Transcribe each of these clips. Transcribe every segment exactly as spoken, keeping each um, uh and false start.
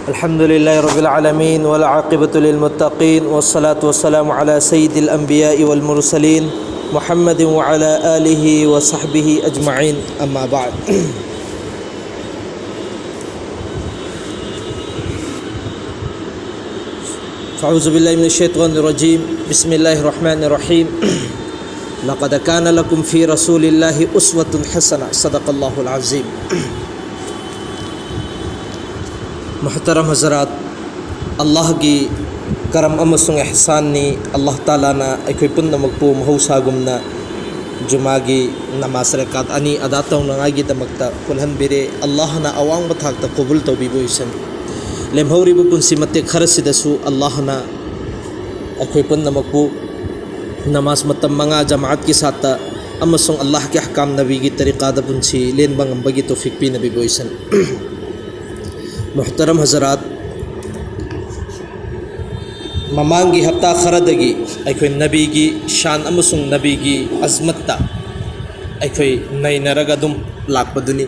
الحمد لله رب العالمين، والعاقبة للمتقين، والصلاة والسلام على سيد الأنبياء والمرسلين، محمد وعلى آله وصحبه أجمعين، أما بعد. فأعوذ بالله من الشيطان الرجيم. بسم الله الرحمن الرحيم. لقد كان لكم في رسول الله أسوة حسنة. صدق الله العظيم. Muhtaram Hazrat, Allahꯒꯤ ꯀꯔꯝ ꯑꯃꯁꯨꯡ ꯏꯍꯁꯥꯟꯅꯤ꯫ ꯑꯜꯂꯥꯍ ꯇꯥꯂꯥꯅ ꯑꯩꯈꯣꯏ ꯄꯨꯝꯅꯃꯛꯄꯨ ꯃꯍꯧꯁꯥꯒꯨꯝꯅ ꯖꯨꯃꯥꯒꯤ ꯅꯃꯥꯖ ꯔꯀꯥꯠ ꯑꯅꯤ ꯑꯗꯥ ꯇꯧꯅꯉꯥꯏꯒꯤꯗꯃꯛꯇ ꯄꯨꯜꯍꯟꯕꯤꯔꯦ꯫ ꯑꯜꯂꯥꯍꯅ ꯑꯋꯥꯡꯕ ꯊꯥꯛꯇ ꯀꯕꯨꯜ ꯇꯧꯕꯤꯕ ꯑꯣꯏꯁꯅꯨ꯫ ꯂꯦꯝꯍꯧꯔꯤꯕ ꯄꯨꯟꯁꯤ ꯃꯇꯦꯛ ꯈꯔꯁꯤꯗꯁꯨ ꯑꯜꯂꯥꯍꯅ ꯑꯩꯈꯣꯏ ꯄꯨꯝꯅꯃꯛꯄꯨ ꯅꯃꯥꯖ ꯃꯇꯝ ꯃꯉꯥ ꯖꯃꯥꯑꯠꯀꯤ ꯁꯥꯠꯇ ꯑꯃꯁꯨꯡ ꯑꯜꯂꯥꯍꯒꯤ ꯑꯍꯀꯥꯝ ꯅꯕꯤꯒꯤ ꯇꯔꯤꯀꯥꯗ ꯄꯨꯟꯁꯤ ꯂꯦꯟꯕ ꯉꯝꯕꯒꯤ ꯇꯧꯐꯤꯛ ꯄꯤꯅꯕꯤꯕ ꯑꯣꯏꯁꯅꯨ꯫ Muhtaram Hazrat, ꯃꯃꯥꯡꯒꯤ ꯍꯞꯇꯥ ꯈꯔꯗꯒꯤ ꯑꯩꯈꯣꯏ ꯅꯕꯤꯒꯤ ꯁꯥꯟ ꯑꯃꯁꯨꯡ ꯅꯕꯤꯒꯤ ꯑꯖꯃꯠꯇ ꯑꯩꯈꯣꯏ ꯅꯩꯅꯔꯒ ꯑꯗꯨꯝ ꯂꯥꯛꯄꯗꯨꯅꯤ꯫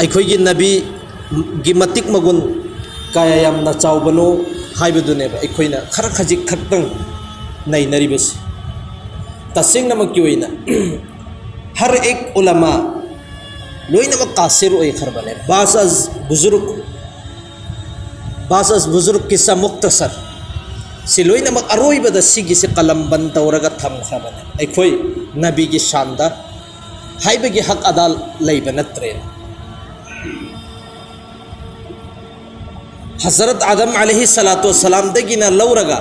ꯑꯩꯈꯣꯏꯒꯤ ꯅꯕꯤꯒꯤ ꯃꯇꯤꯛ ꯃꯒꯨꯟ ꯀꯌꯥ ꯌꯥꯝꯅ ꯆꯥꯎꯕꯅꯣ ꯍꯥꯏꯕꯗꯨꯅꯦꯕ ꯑꯩꯈꯣꯏꯅ ꯈꯔ ꯈꯖꯤꯛ ꯈꯛꯇꯪ ꯅꯩꯅꯔꯤꯕꯁꯤ꯫ ꯇꯁꯦꯡꯅꯃꯛꯀꯤ ꯑꯣꯏꯅ ꯍꯔ ꯑꯦꯛ ꯎꯂꯃꯥ ꯂꯣꯏꯅꯃꯛ ꯀꯥꯁꯤꯔ ꯑꯣꯏꯈ꯭ꯔꯕꯅꯦ꯫ ꯕꯥꯁ ꯑꯁ ꯕꯨꯖꯨꯔꯨꯛ ꯕꯥꯁ ꯑꯁ ꯕꯨꯖꯨꯔꯨꯛ ꯀꯤꯁꯥ ꯃꯨꯛꯇꯁꯔ ꯁꯤ ꯂꯣꯏꯅꯃꯛ ꯑꯔꯣꯏꯕꯗ ꯁꯤꯒꯤꯁꯤ ꯀꯂꯝ ꯕꯟ ꯇꯧꯔꯒ ꯊꯝꯈ꯭ꯔꯕꯅꯦ꯫ ꯑꯩꯈꯣꯏ ꯅꯕꯤꯒꯤ ꯁꯥꯟꯗ ꯍꯥꯏꯕꯒꯤ ꯍꯛ ꯑꯗꯥ ꯂꯩꯕ ꯅꯠꯇ꯭ꯔꯦ꯫ ꯍꯖꯔꯠ ꯑꯥꯗꯝ ꯑꯂꯩꯍꯤ ꯁꯂꯥꯇꯨ ꯋꯁꯂꯥꯝꯗꯒꯤꯅ ꯂꯧꯔꯒ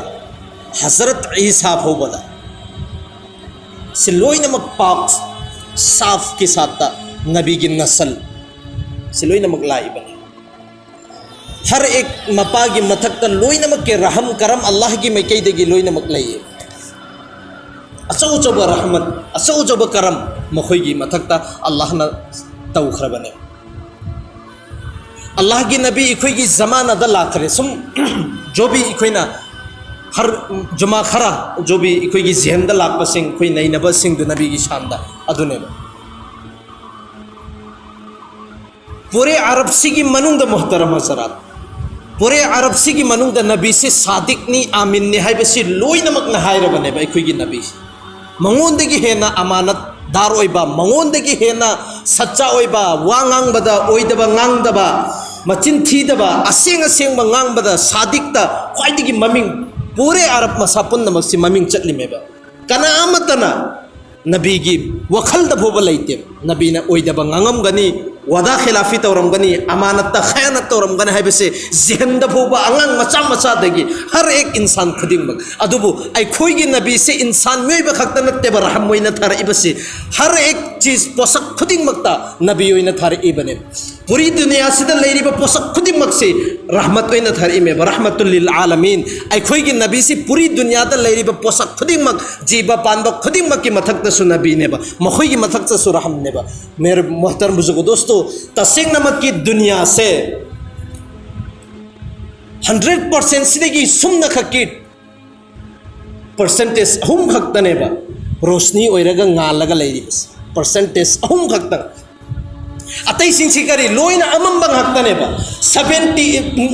ꯍꯖꯔꯠ ꯏꯁꯥ ꯐꯥꯎꯕꯗ ꯁꯤ ꯂꯣꯏꯅꯃꯛ ꯄꯥꯛ ꯁꯥꯐꯀꯤ ꯁꯥꯠꯇ ꯅꯕꯤꯒꯤ ꯅꯁꯜ ꯁꯤ ꯂꯣꯏꯅꯃꯛ ꯂꯥꯛꯏꯕꯅꯤ꯫ ꯍꯔ ꯑꯦꯛ ꯃꯄꯥꯒꯤ ꯃꯊꯛꯇ ꯂꯣꯏꯅꯃꯛꯀꯤ ꯔꯍꯝ ꯀꯔꯝ ꯑꯜꯂꯥꯍꯒꯤ ꯃꯥꯏꯀꯩꯗꯒꯤ ꯂꯣꯏꯅꯃꯛ ꯂꯩꯌꯦ꯫ ꯑꯆꯧ ꯑꯆꯧꯕ ꯔꯍꯃꯠ, ꯑꯆꯧ ꯑꯆꯧꯕ ꯀꯔꯝ ꯃꯈꯣꯏꯒꯤ ꯃꯊꯛꯇ ꯑꯜꯂꯥꯍꯅ ꯇꯧꯈ꯭ꯔꯕꯅꯦ꯫ ꯑꯜꯂꯥꯍꯒꯤ ꯅꯕꯤ ꯑꯩꯈꯣꯏꯒꯤ ꯖꯃꯥꯅꯗ ꯂꯥꯛꯈ꯭ꯔꯦ꯫ ꯁꯨꯝ ꯖꯣꯕꯤ ꯑꯩꯈꯣꯏꯅ ꯍꯔ ꯖꯨꯃꯥ ꯈꯔ ꯖꯣꯕꯤ ꯑꯩꯈꯣꯏꯒꯤ ꯖꯦꯍꯟꯗ ꯂꯥꯛꯄꯁꯤꯡ ꯑꯩꯈꯣꯏ ꯅꯩꯅꯕꯁꯤꯡꯗꯨ ꯅꯕꯤꯒꯤ ꯁꯥꯟꯗ ꯑꯗꯨꯅꯦꯕ꯫ ꯄꯨꯔꯦ ꯑꯔꯕꯁꯤꯒꯤ ꯃꯅꯨꯡꯗ, ꯃꯨꯍꯇꯔꯝ ꯍꯖꯔꯥꯠ, ꯄꯨꯔꯦ ꯑꯔꯕꯁꯤꯒꯤ ꯃꯅꯨꯡꯗ ꯅꯕꯤꯁꯦ ꯁꯥꯗꯤꯛꯅꯤ, ꯑꯃꯤꯟꯅꯤ ꯍꯥꯏꯕꯁꯤ ꯂꯣꯏꯅꯃꯛꯅ ꯍꯥꯏꯔꯕꯅꯦꯕ ꯑꯩꯈꯣꯏꯒꯤ ꯅꯕꯤꯁꯦ꯫ ꯃꯉꯣꯟꯗꯒꯤ ꯍꯦꯟꯅ ꯑꯃꯥꯅꯠꯗꯥꯔ ꯑꯣꯏꯕ, ꯃꯉꯣꯟꯗꯒꯤ ꯍꯦꯟꯅ ꯁꯠꯆꯥ ꯑꯣꯏꯕ, ꯋꯥ ꯉꯥꯡꯕꯗ ꯑꯣꯏꯗꯕ ꯉꯥꯡꯗꯕ, ꯃꯆꯤꯟ ꯊꯤꯗꯕ, ꯑꯁꯦꯡ ꯑꯁꯦꯡꯕ ꯉꯥꯡꯕꯗ ꯁꯥꯗꯤꯛꯇ ꯈ꯭ꯋꯥꯏꯗꯒꯤ ꯃꯃꯤꯡ, ꯄꯨꯔꯦ ꯑꯔꯕ ꯃꯁꯥ ꯄꯨꯝꯅꯃꯛꯁꯤ ꯃꯃꯤꯡ ꯆꯠꯂꯤꯃꯦꯕ꯫ ꯀꯅꯥ ꯑꯃꯠꯇꯅ ꯅꯕꯤꯒꯤ ꯋꯥꯈꯜꯗ ꯐꯥꯎꯕ ꯂꯩꯇꯦ꯫ ꯅꯕꯤꯅ ꯑꯣꯏꯗꯕ ꯉꯥꯡꯉꯝꯒꯅꯤ, ꯋꯥꯗꯥ ꯈꯤꯂꯥꯐꯤ ꯇꯧꯔꯝꯒꯅꯤ, ꯑꯃꯥꯅꯠꯇ ꯈꯌꯥꯅꯠ ꯇꯧꯔꯝꯒꯅꯤ ꯍꯥꯏꯕꯁꯦ ꯖꯤꯍꯟꯗ ꯐꯥꯎꯕ, ꯑꯉꯥꯡ ꯃꯆꯥ ꯃꯆꯥꯗꯒꯤ ꯍꯔ ꯑꯦꯛ ꯏꯟꯁꯥꯟ ꯈꯨꯗꯤꯡꯃꯛ꯫ ꯑꯗꯨꯕꯨ ꯑꯩꯈꯣꯏꯒꯤ ꯅꯕꯤꯁꯦ ꯏꯟꯁꯥꯟ ꯃꯤꯑꯣꯏꯕ ꯈꯛꯇ ꯅꯠꯇꯦꯕ ꯔꯍꯝ ꯑꯣꯏꯅ ꯊꯥꯔꯛꯏꯕꯁꯤ, ꯍꯔ ꯑꯦꯛ ꯆꯤꯖ, ꯄꯣꯠꯁꯛ ꯈꯨꯗꯤꯡꯃꯛꯇ ꯅꯕꯤ ꯑꯣꯏꯅ ꯊꯥꯔꯛꯏꯕꯅꯦ꯫ ꯄꯨꯔꯤ ꯗꯨꯅꯤꯌꯥꯁꯤꯗ ꯂꯩꯔꯤꯕ ꯄꯣꯠꯁꯛ ꯈꯨꯗꯤꯡꯃꯛꯁꯤ ꯔꯍꯃꯠ ꯑꯣꯏꯅ ꯊꯥꯔꯛꯏꯃꯦꯕ, ꯔꯍꯃꯠꯇꯨꯜ ꯂꯤꯜ ꯑꯥꯂꯃꯤꯟ꯫ ꯑꯩꯈꯣꯏꯒꯤ ꯅꯕꯤꯁꯤ ꯄꯨꯔꯤ ꯗꯨꯅꯤꯌꯥꯗ ꯂꯩꯔꯤꯕ ꯄꯣꯠꯁꯛ ꯈꯨꯗꯤꯡꯃꯛ, ꯖꯤꯕ ꯄꯥꯟꯕ ꯈꯨꯗꯤꯡꯃꯛꯀꯤ ꯃꯊꯛꯇꯁꯨ ꯅꯕꯤꯅꯦꯕ, ꯃꯈꯣꯏꯒꯤ ꯃꯊꯛꯇꯁꯨ ꯔꯍꯝꯅꯦꯕ꯫ ꯃꯦꯔ ꯃꯣꯍꯇꯔꯝ ꯕꯨꯖꯨꯔꯒ ꯗꯣꯁꯇꯣ, ꯇꯁꯦꯡꯅꯃꯛꯀꯤ ꯗꯨꯅꯤꯌꯥꯁꯦ ꯍꯟꯗ꯭ꯔꯦꯠ ꯄꯥꯔꯁꯦꯟꯁꯤꯗꯒꯤ ꯁꯨꯝꯅ ꯈꯛꯀꯤ ꯄꯔꯁꯦꯟꯇꯦꯖ ꯑꯍꯨꯝ ꯈꯛꯇꯅꯦꯕ ꯔꯣꯁꯅꯤ ꯑꯣꯏꯔꯒ ꯉꯥꯜꯂꯒ ꯂꯩꯔꯤꯕꯁꯦ, ꯄꯔꯁꯦꯟꯇꯦꯖ ꯑꯍꯨꯝ ꯈꯛꯇꯪ꯫ ꯑꯇꯩꯁꯤꯡꯁꯤ ꯀꯔꯤ? ꯂꯣꯏꯅ ꯑꯃꯝꯕ ꯉꯥꯛꯇꯅꯦꯕ꯫ ꯁꯚꯦꯟꯇꯤ,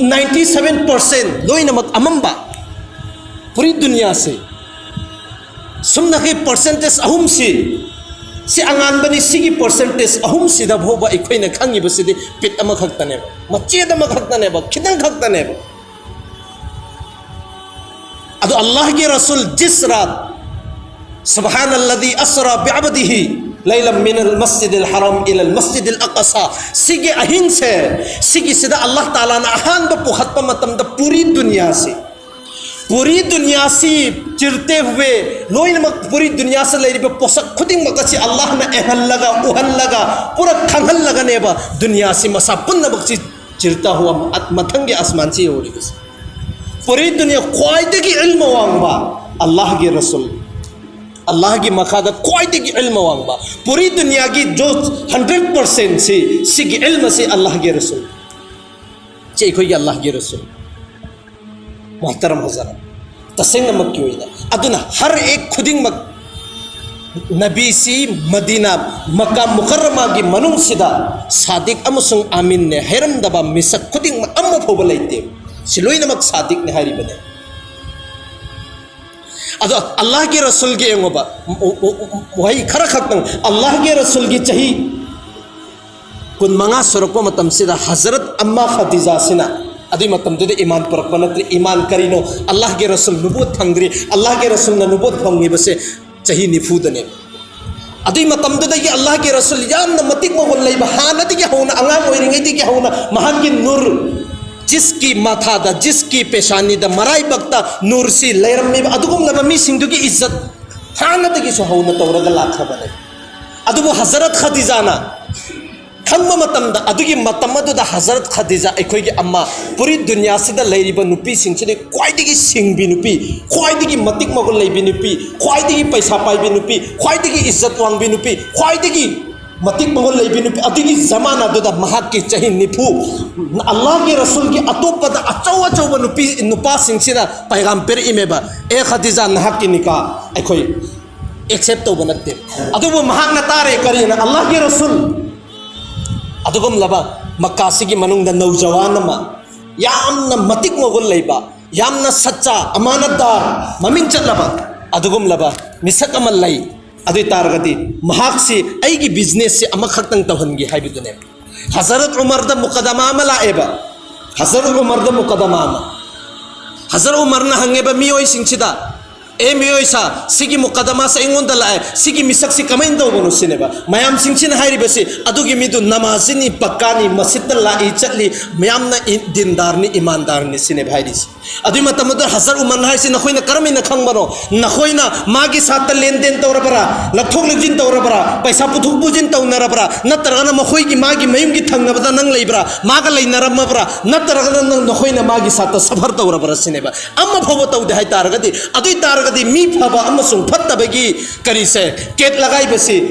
ꯅꯥꯏꯟꯇꯤ ꯁꯚꯦꯟ ꯄꯥꯔꯁꯦꯟ ꯂꯣꯏꯅꯃꯛ ꯑꯃꯝꯕ꯫ ꯄꯨꯔꯤ ꯗꯨꯅꯤꯌꯥꯁꯦ ꯁꯨꯝꯅꯈꯩ ꯄꯔꯁꯦꯟꯇꯦꯖ ꯑꯍꯨꯝꯁꯤ, ꯁꯤ ꯑꯉꯥꯟꯕꯅꯤ, ꯁꯤꯒꯤ ꯄꯔꯁꯦꯟꯇꯦꯖ ꯑꯍꯨꯝꯁꯤꯗ ꯐꯥꯎꯕ ꯑꯩꯈꯣꯏꯅ ꯈꯪꯉꯤꯕꯁꯤꯗꯤ ꯄꯤꯠ ꯑꯃꯈꯛꯇꯅꯦꯕ, ꯃꯆꯦꯠ ꯑꯃꯈꯛꯇꯅꯦꯕ, ꯈꯤꯇꯪ ꯈꯛꯇꯅꯦꯕ꯫ ꯑꯗꯣ ꯑꯜꯂꯥꯍꯒꯤ ꯔꯁꯨꯜ ꯖꯤꯁ ꯔꯥꯠ, "سبحان الذي أسرى بعبده ليلا من المسجد الحرام إلى المسجد الأقصى", ꯁꯤꯒꯤ ꯑꯍꯤꯡꯁꯦ, ꯁꯤꯒꯤꯁꯤꯗ ꯑꯜꯂꯥꯍ ꯇꯥꯂꯥꯅ ꯑꯍꯥꯟꯕ ꯄꯨꯈꯠꯄ ꯃꯇꯝꯗ ꯄꯨꯔꯤ ꯗꯨꯅꯤꯌꯥꯁꯤ, ꯄꯨꯔꯤ ꯗꯨꯅꯤꯌꯥꯁꯤ ꯆꯤꯔꯇꯦ ꯍꯨꯋꯦ, ꯂꯣꯏꯅꯃꯛ ꯄꯨꯔꯤ ꯗꯨꯅꯤꯌꯥꯁꯤꯗ ꯂꯩꯔꯤꯕ ꯄꯣꯠꯁꯛ ꯈꯨꯗꯤꯡꯃꯛ ꯑꯁꯤ ꯑꯜꯂꯥꯍꯅ ꯑꯦꯍꯜꯂꯒ, ꯎꯍꯜꯂꯒ, ꯄꯨꯔꯥ ꯈꯪꯍꯜꯂꯒꯅꯦꯕ ꯗꯨꯅꯤꯌꯥꯁꯤ ꯃꯁꯥ ꯄꯨꯝꯅꯃꯛꯁꯤ ꯆꯤꯔꯇꯥ ꯍꯨꯋꯥ ꯃꯊꯪꯒꯤ ꯑꯁꯃꯥꯟꯁꯤ ꯌꯧꯔꯤꯕꯁꯤ꯫ ꯄꯨꯔꯤ ꯗꯨꯅꯤꯌꯥ ꯈ꯭ꯋꯥꯏꯗꯒꯤ ꯏꯜꯃ ꯋꯥꯡꯕ ꯑꯜꯂꯥꯍꯒꯤ ꯔꯁꯨꯜ, ꯑꯜꯂꯥꯍꯒꯤ ꯃꯈꯥꯗ ꯈ꯭ꯋꯥꯏꯗꯒꯤ ꯏꯜꯃ ꯋꯥꯡꯕ, ꯄꯨꯔꯤ ꯗꯨꯅꯤꯌꯥꯒꯤ ꯖꯣ ꯍꯟꯗ꯭ꯔꯦꯠ ꯄꯥꯔꯁꯦꯟꯁꯤ, ꯁꯤꯒꯤ ꯏꯜꯃꯁꯤ ꯑꯜꯂꯥꯍꯒꯤ ꯔꯁꯨꯜ, ꯁꯤ ꯑꯩꯈꯣꯏꯒꯤ ꯑꯜꯂꯥꯍꯒꯤ ꯔꯁꯨꯜ꯫ ꯃꯣꯍꯇꯔꯝ ꯍꯖꯔꯠ, ꯇꯁꯦꯡꯅꯃꯛꯀꯤ ꯑꯣꯏꯅ꯫ ꯑꯗꯨꯅ ꯍꯔ ꯑꯦꯛ ꯈꯨꯗꯤꯡꯃꯛ ꯅꯕꯤꯁꯤ ꯃꯗꯤꯅꯥ, ꯃꯀꯥ ꯃꯨꯀꯔꯔꯃꯥꯒꯤ ꯃꯅꯨꯡꯁꯤꯗ ꯁꯥꯗꯤꯛ ꯑꯃꯁꯨꯡ ꯑꯥꯃꯤꯟꯅꯦ ꯍꯥꯏꯔꯝꯗꯕ ꯃꯤꯁꯛ ꯈꯨꯗꯤꯡꯃꯛ ꯑꯃ ꯐꯥꯎꯕ ꯂꯩꯇꯦ꯫ ꯁꯤ ꯂꯣꯏꯅꯃꯛ ꯁꯥꯗꯤꯛꯅꯦ ꯍꯥꯏꯔꯤꯕꯅꯦ꯫ ꯑꯗꯣ ꯑꯜꯂꯥꯍꯒꯤ ꯔꯁꯨꯜꯒꯤ ꯌꯦꯡꯉꯣꯕ, ꯋꯥꯍꯩ ꯈꯔ ꯈꯛꯇꯪ, ꯑꯜꯂꯥꯍꯒꯤ ꯔꯁꯨꯜꯒꯤ ꯆꯍꯤ ꯀꯨꯟꯃꯉꯥ ꯁꯨꯔꯛꯄ ꯃꯇꯝꯁꯤꯗ ꯍꯖꯔꯠ ꯑꯝꯃꯥ ꯈꯗꯤꯖꯥꯁꯤꯅ, ꯑꯗꯨꯏ ꯃꯇꯝꯗꯨꯗ ꯏꯃꯥꯟ ꯄꯨꯔꯛꯄ ꯅꯠꯇ꯭ꯔꯤ꯫ ꯏꯃꯥꯟ ꯀꯔꯤꯅꯣ? ꯑꯜꯂꯥꯍꯒꯤ ꯔꯁꯨꯜ ꯅꯨꯕꯨꯠ ꯐꯪꯗ꯭ꯔꯤ꯫ ꯑꯜꯂꯥꯍꯒꯤ ꯔꯁꯨꯜꯅ ꯅꯨꯕꯨꯠ ꯐꯪꯉꯤꯕꯁꯦ ꯆꯍꯤ ꯅꯤꯐꯨꯗꯅꯦ꯫ ꯑꯗꯨꯏ ꯃꯇꯝꯗꯨꯗꯒꯤ ꯑꯜꯂꯥꯍꯒꯤ ꯔꯁꯨꯜ ꯌꯥꯝꯅ ꯃꯇꯤꯛ ꯃꯒꯨꯟ ꯂꯩꯕ, ꯍꯥꯟꯅꯗꯒꯤ ꯍꯧꯅ, ꯑꯉꯥꯡ ꯑꯣꯏꯔꯤꯉꯩꯗꯒꯤ ꯍꯧꯅ ꯃꯍꯥꯛꯀꯤ ꯅꯨꯔ, ꯖꯤꯁꯀꯤ ꯃꯊꯥꯗ, ꯖꯤꯁꯀꯤ ꯄꯦꯁꯥꯅꯤꯗ, ꯃꯔꯥꯏꯕꯛꯇ ꯅꯨꯔꯁꯤ ꯂꯩꯔꯝꯃꯤꯕ ꯑꯗꯨꯒꯨꯝꯂꯕ ꯃꯤꯁꯤꯡꯗꯨꯒꯤ ꯏꯖꯠ ꯍꯥꯟꯅꯗꯒꯤꯁꯨ ꯍꯧꯅ ꯇꯧꯔꯒ ꯂꯥꯛꯈ꯭ꯔꯕꯅꯦ꯫ ꯑꯗꯨꯕꯨ ꯍꯖꯔꯠ ꯈꯗꯤꯖꯥꯅ ꯈꯪꯕ ꯃꯇꯝꯗ, ꯑꯗꯨꯒꯤ ꯃꯇꯝ ꯑꯗꯨꯗ ꯍꯖꯔꯠ ꯈꯗꯤꯖꯥ, ꯑꯩꯈꯣꯏꯒꯤ ꯑꯝꯃꯥ, ꯄꯨꯔꯤ ꯗꯨꯅꯤꯌꯥꯁꯤꯗ ꯂꯩꯔꯤꯕ ꯅꯨꯄꯤꯁꯤꯡꯁꯤꯗꯤ ꯈ꯭ꯋꯥꯏꯗꯒꯤ ꯁꯤꯡꯕꯤ ꯅꯨꯄꯤ, ꯈ꯭ꯋꯥꯏꯗꯒꯤ ꯃꯇꯤꯛ ꯃꯒꯨꯟ ꯂꯩꯕꯤ ꯅꯨꯄꯤ, ꯈ꯭ꯋꯥꯏꯗꯒꯤ ꯄꯩꯁꯥ ꯄꯥꯏꯕꯤ ꯅꯨꯄꯤ, ꯈ꯭ꯋꯥꯏꯗꯒꯤ ꯏꯖꯠ ꯋꯥꯡꯕꯤ ꯅꯨꯄꯤ, ꯈ꯭ꯋꯥꯏꯗꯒꯤ ꯃꯇꯤꯛ ꯃꯒꯨꯟ ꯂꯩꯕꯤ ꯅꯨꯄꯤ, ꯑꯗꯨꯒꯤ ꯖꯃꯥꯅꯥꯗꯨꯗ ꯃꯍꯥꯛꯀꯤ ꯆꯍꯤ ꯅꯤꯐꯨ, ꯑꯜꯂꯥꯍꯒꯤ ꯔꯁꯨꯜꯒꯤ ꯑꯇꯣꯞꯄꯗ ꯑꯆꯧ ꯑꯆꯧꯕ ꯅꯨꯄꯤ, ꯅꯨꯄꯥꯁꯤꯡꯁꯤꯅ ꯄꯩꯒꯥꯝ ꯄꯤꯔꯛꯏꯃꯦꯕ, "ꯑꯦ ꯈꯗꯤꯖꯥ, ꯅꯍꯥꯛꯀꯤ ꯅꯤꯀꯥ ꯑꯩꯈꯣꯏ ꯑꯦꯛꯁꯦꯞ ꯇꯧꯕ ꯅꯠꯇꯦ"꯫ ꯑꯗꯨꯕꯨ ꯃꯍꯥꯛꯅ ꯇꯥꯔꯦ, ꯀꯔꯤꯅ? ꯑꯜꯂꯥꯍꯒꯤ ꯔꯁꯨꯜ ꯑꯗꯨꯒꯨꯝꯂꯕ ꯃꯛꯀꯥꯁꯤꯒꯤ ꯃꯅꯨꯡꯗ ꯅꯧꯖꯋꯥꯟ ꯑꯃ, ꯌꯥꯝꯅ ꯃꯇꯤꯛ ꯃꯒꯨꯟ ꯂꯩꯕ, ꯌꯥꯝꯅ ꯁꯠꯆꯥ, ꯑꯃꯥꯅꯠꯗꯥꯔ, ꯃꯃꯤꯡ ꯆꯠꯂꯕ ꯑꯗꯨꯒꯨꯝꯂꯕ ꯃꯤꯁꯛ ꯑꯃ ꯂꯩ꯫ ꯑꯗꯨ ꯑꯣꯏ ꯇꯥꯔꯒꯗꯤ ꯃꯍꯥꯛꯁꯤ ꯑꯩꯒꯤ ꯕꯤꯖꯤꯅꯦꯁꯁꯤ ꯑꯃꯈꯛꯇꯪ ꯇꯧꯍꯟꯒꯦ ꯍꯥꯏꯕꯗꯨꯅꯦ꯫ ꯍꯖꯔꯠ ꯎꯃꯔꯗ ꯃꯨꯀꯗꯃꯥ ꯑꯃ ꯂꯥꯛꯑꯦꯕ꯫ ꯍꯖꯔꯠ ꯎꯃꯔꯗ ꯃꯨꯀꯗꯃꯥ ꯑꯃ꯫ ꯍꯖꯔꯠ ꯎꯃꯔꯅ ꯍꯪꯉꯦꯕ ꯃꯤꯑꯣꯏꯁꯤꯡꯁꯤꯗ, "ꯑꯦ ꯃꯤꯑꯣꯏꯁꯥ, ꯁꯤꯒꯤ ꯃꯨꯀꯗꯃꯥꯁꯦ ꯑꯩꯉꯣꯟꯗ ꯂꯥꯛꯑꯦ, ꯁꯤꯒꯤ ꯃꯤꯁꯛꯁꯤ ꯀꯃꯥꯏꯅ ꯇꯧꯕꯅꯣ?" ꯁꯤꯅꯦꯕ꯫ ꯃꯌꯥꯝꯁꯤꯡꯁꯤꯅ ꯍꯥꯏꯔꯤꯕꯁꯤ, "ꯑꯗꯨꯒꯤ ꯃꯤꯗꯨ ꯅꯃꯥꯖꯤꯅꯤ, ꯄꯛꯀꯥꯅꯤ, ꯃꯁꯤꯠꯇ ꯂꯥꯛꯏ ꯆꯠꯂꯤ, ꯃꯌꯥꯝꯅ ꯏ-, ꯗꯤꯟꯗꯥꯔꯅꯤ, ꯏꯃꯥꯟꯗꯥꯔꯅꯤ" ꯁꯤꯅꯦꯕ ꯍꯥꯏꯔꯤꯁꯤ꯫ ꯑꯗꯨꯏ ꯃꯇꯝꯗꯨꯗ ꯍꯖꯔꯠ ꯎꯃꯔꯅ ꯍꯥꯏꯁꯤ, "ꯅꯈꯣꯏꯅ ꯀꯔꯝ ꯍꯥꯏꯅ ꯈꯪꯕꯅꯣ? ꯅꯈꯣꯏꯅ ꯃꯥꯒꯤ ꯁꯥꯠꯇ ꯂꯦꯟꯗꯦꯟ ꯇꯧꯔꯕ꯭ꯔꯥ, ꯂꯧꯊꯣꯛ ꯂꯧꯁꯤꯟ ꯇꯧꯔꯕ꯭ꯔꯥ, ꯄꯩꯁꯥ ꯄꯨꯊꯣꯛ ꯄꯨꯁꯤꯟ ꯇꯧꯅꯔꯕ꯭ꯔꯥ, ꯅꯠꯇ꯭ꯔꯒꯅ ꯃꯈꯣꯏꯒꯤ, ꯃꯥꯒꯤ ꯃꯌꯨꯝꯒꯤ ꯊꯪꯅꯕꯗ ꯅꯪ ꯂꯩꯕ꯭ꯔꯥ, ꯃꯥꯒ ꯂꯩꯅꯔꯝꯃꯕ꯭ꯔꯥ, ꯅꯠꯇ꯭ꯔꯒꯅ ꯅꯪ, ꯅꯈꯣꯏꯅ ꯃꯥꯒꯤ ꯁꯥꯠꯇ ꯁꯐꯔ ꯇꯧꯔꯕ꯭ꯔꯥ?" ꯁꯤꯅꯦꯕ꯫ ꯑꯃ ꯐꯥꯎꯕ ꯇꯧꯗꯦ ꯍꯥꯏꯇꯥꯔꯒꯗꯤ, ꯑꯗꯨ ꯑꯣꯏ ꯇꯥꯔꯒꯗꯤ ꯍꯥꯏꯗꯤ ꯃꯤ ꯐꯕ ꯑꯃꯁꯨꯡ ꯐꯠꯇꯕꯒꯤ ꯀꯔꯤꯁꯦ, ꯀꯦꯠ ꯂꯒꯥꯏꯕꯁꯤ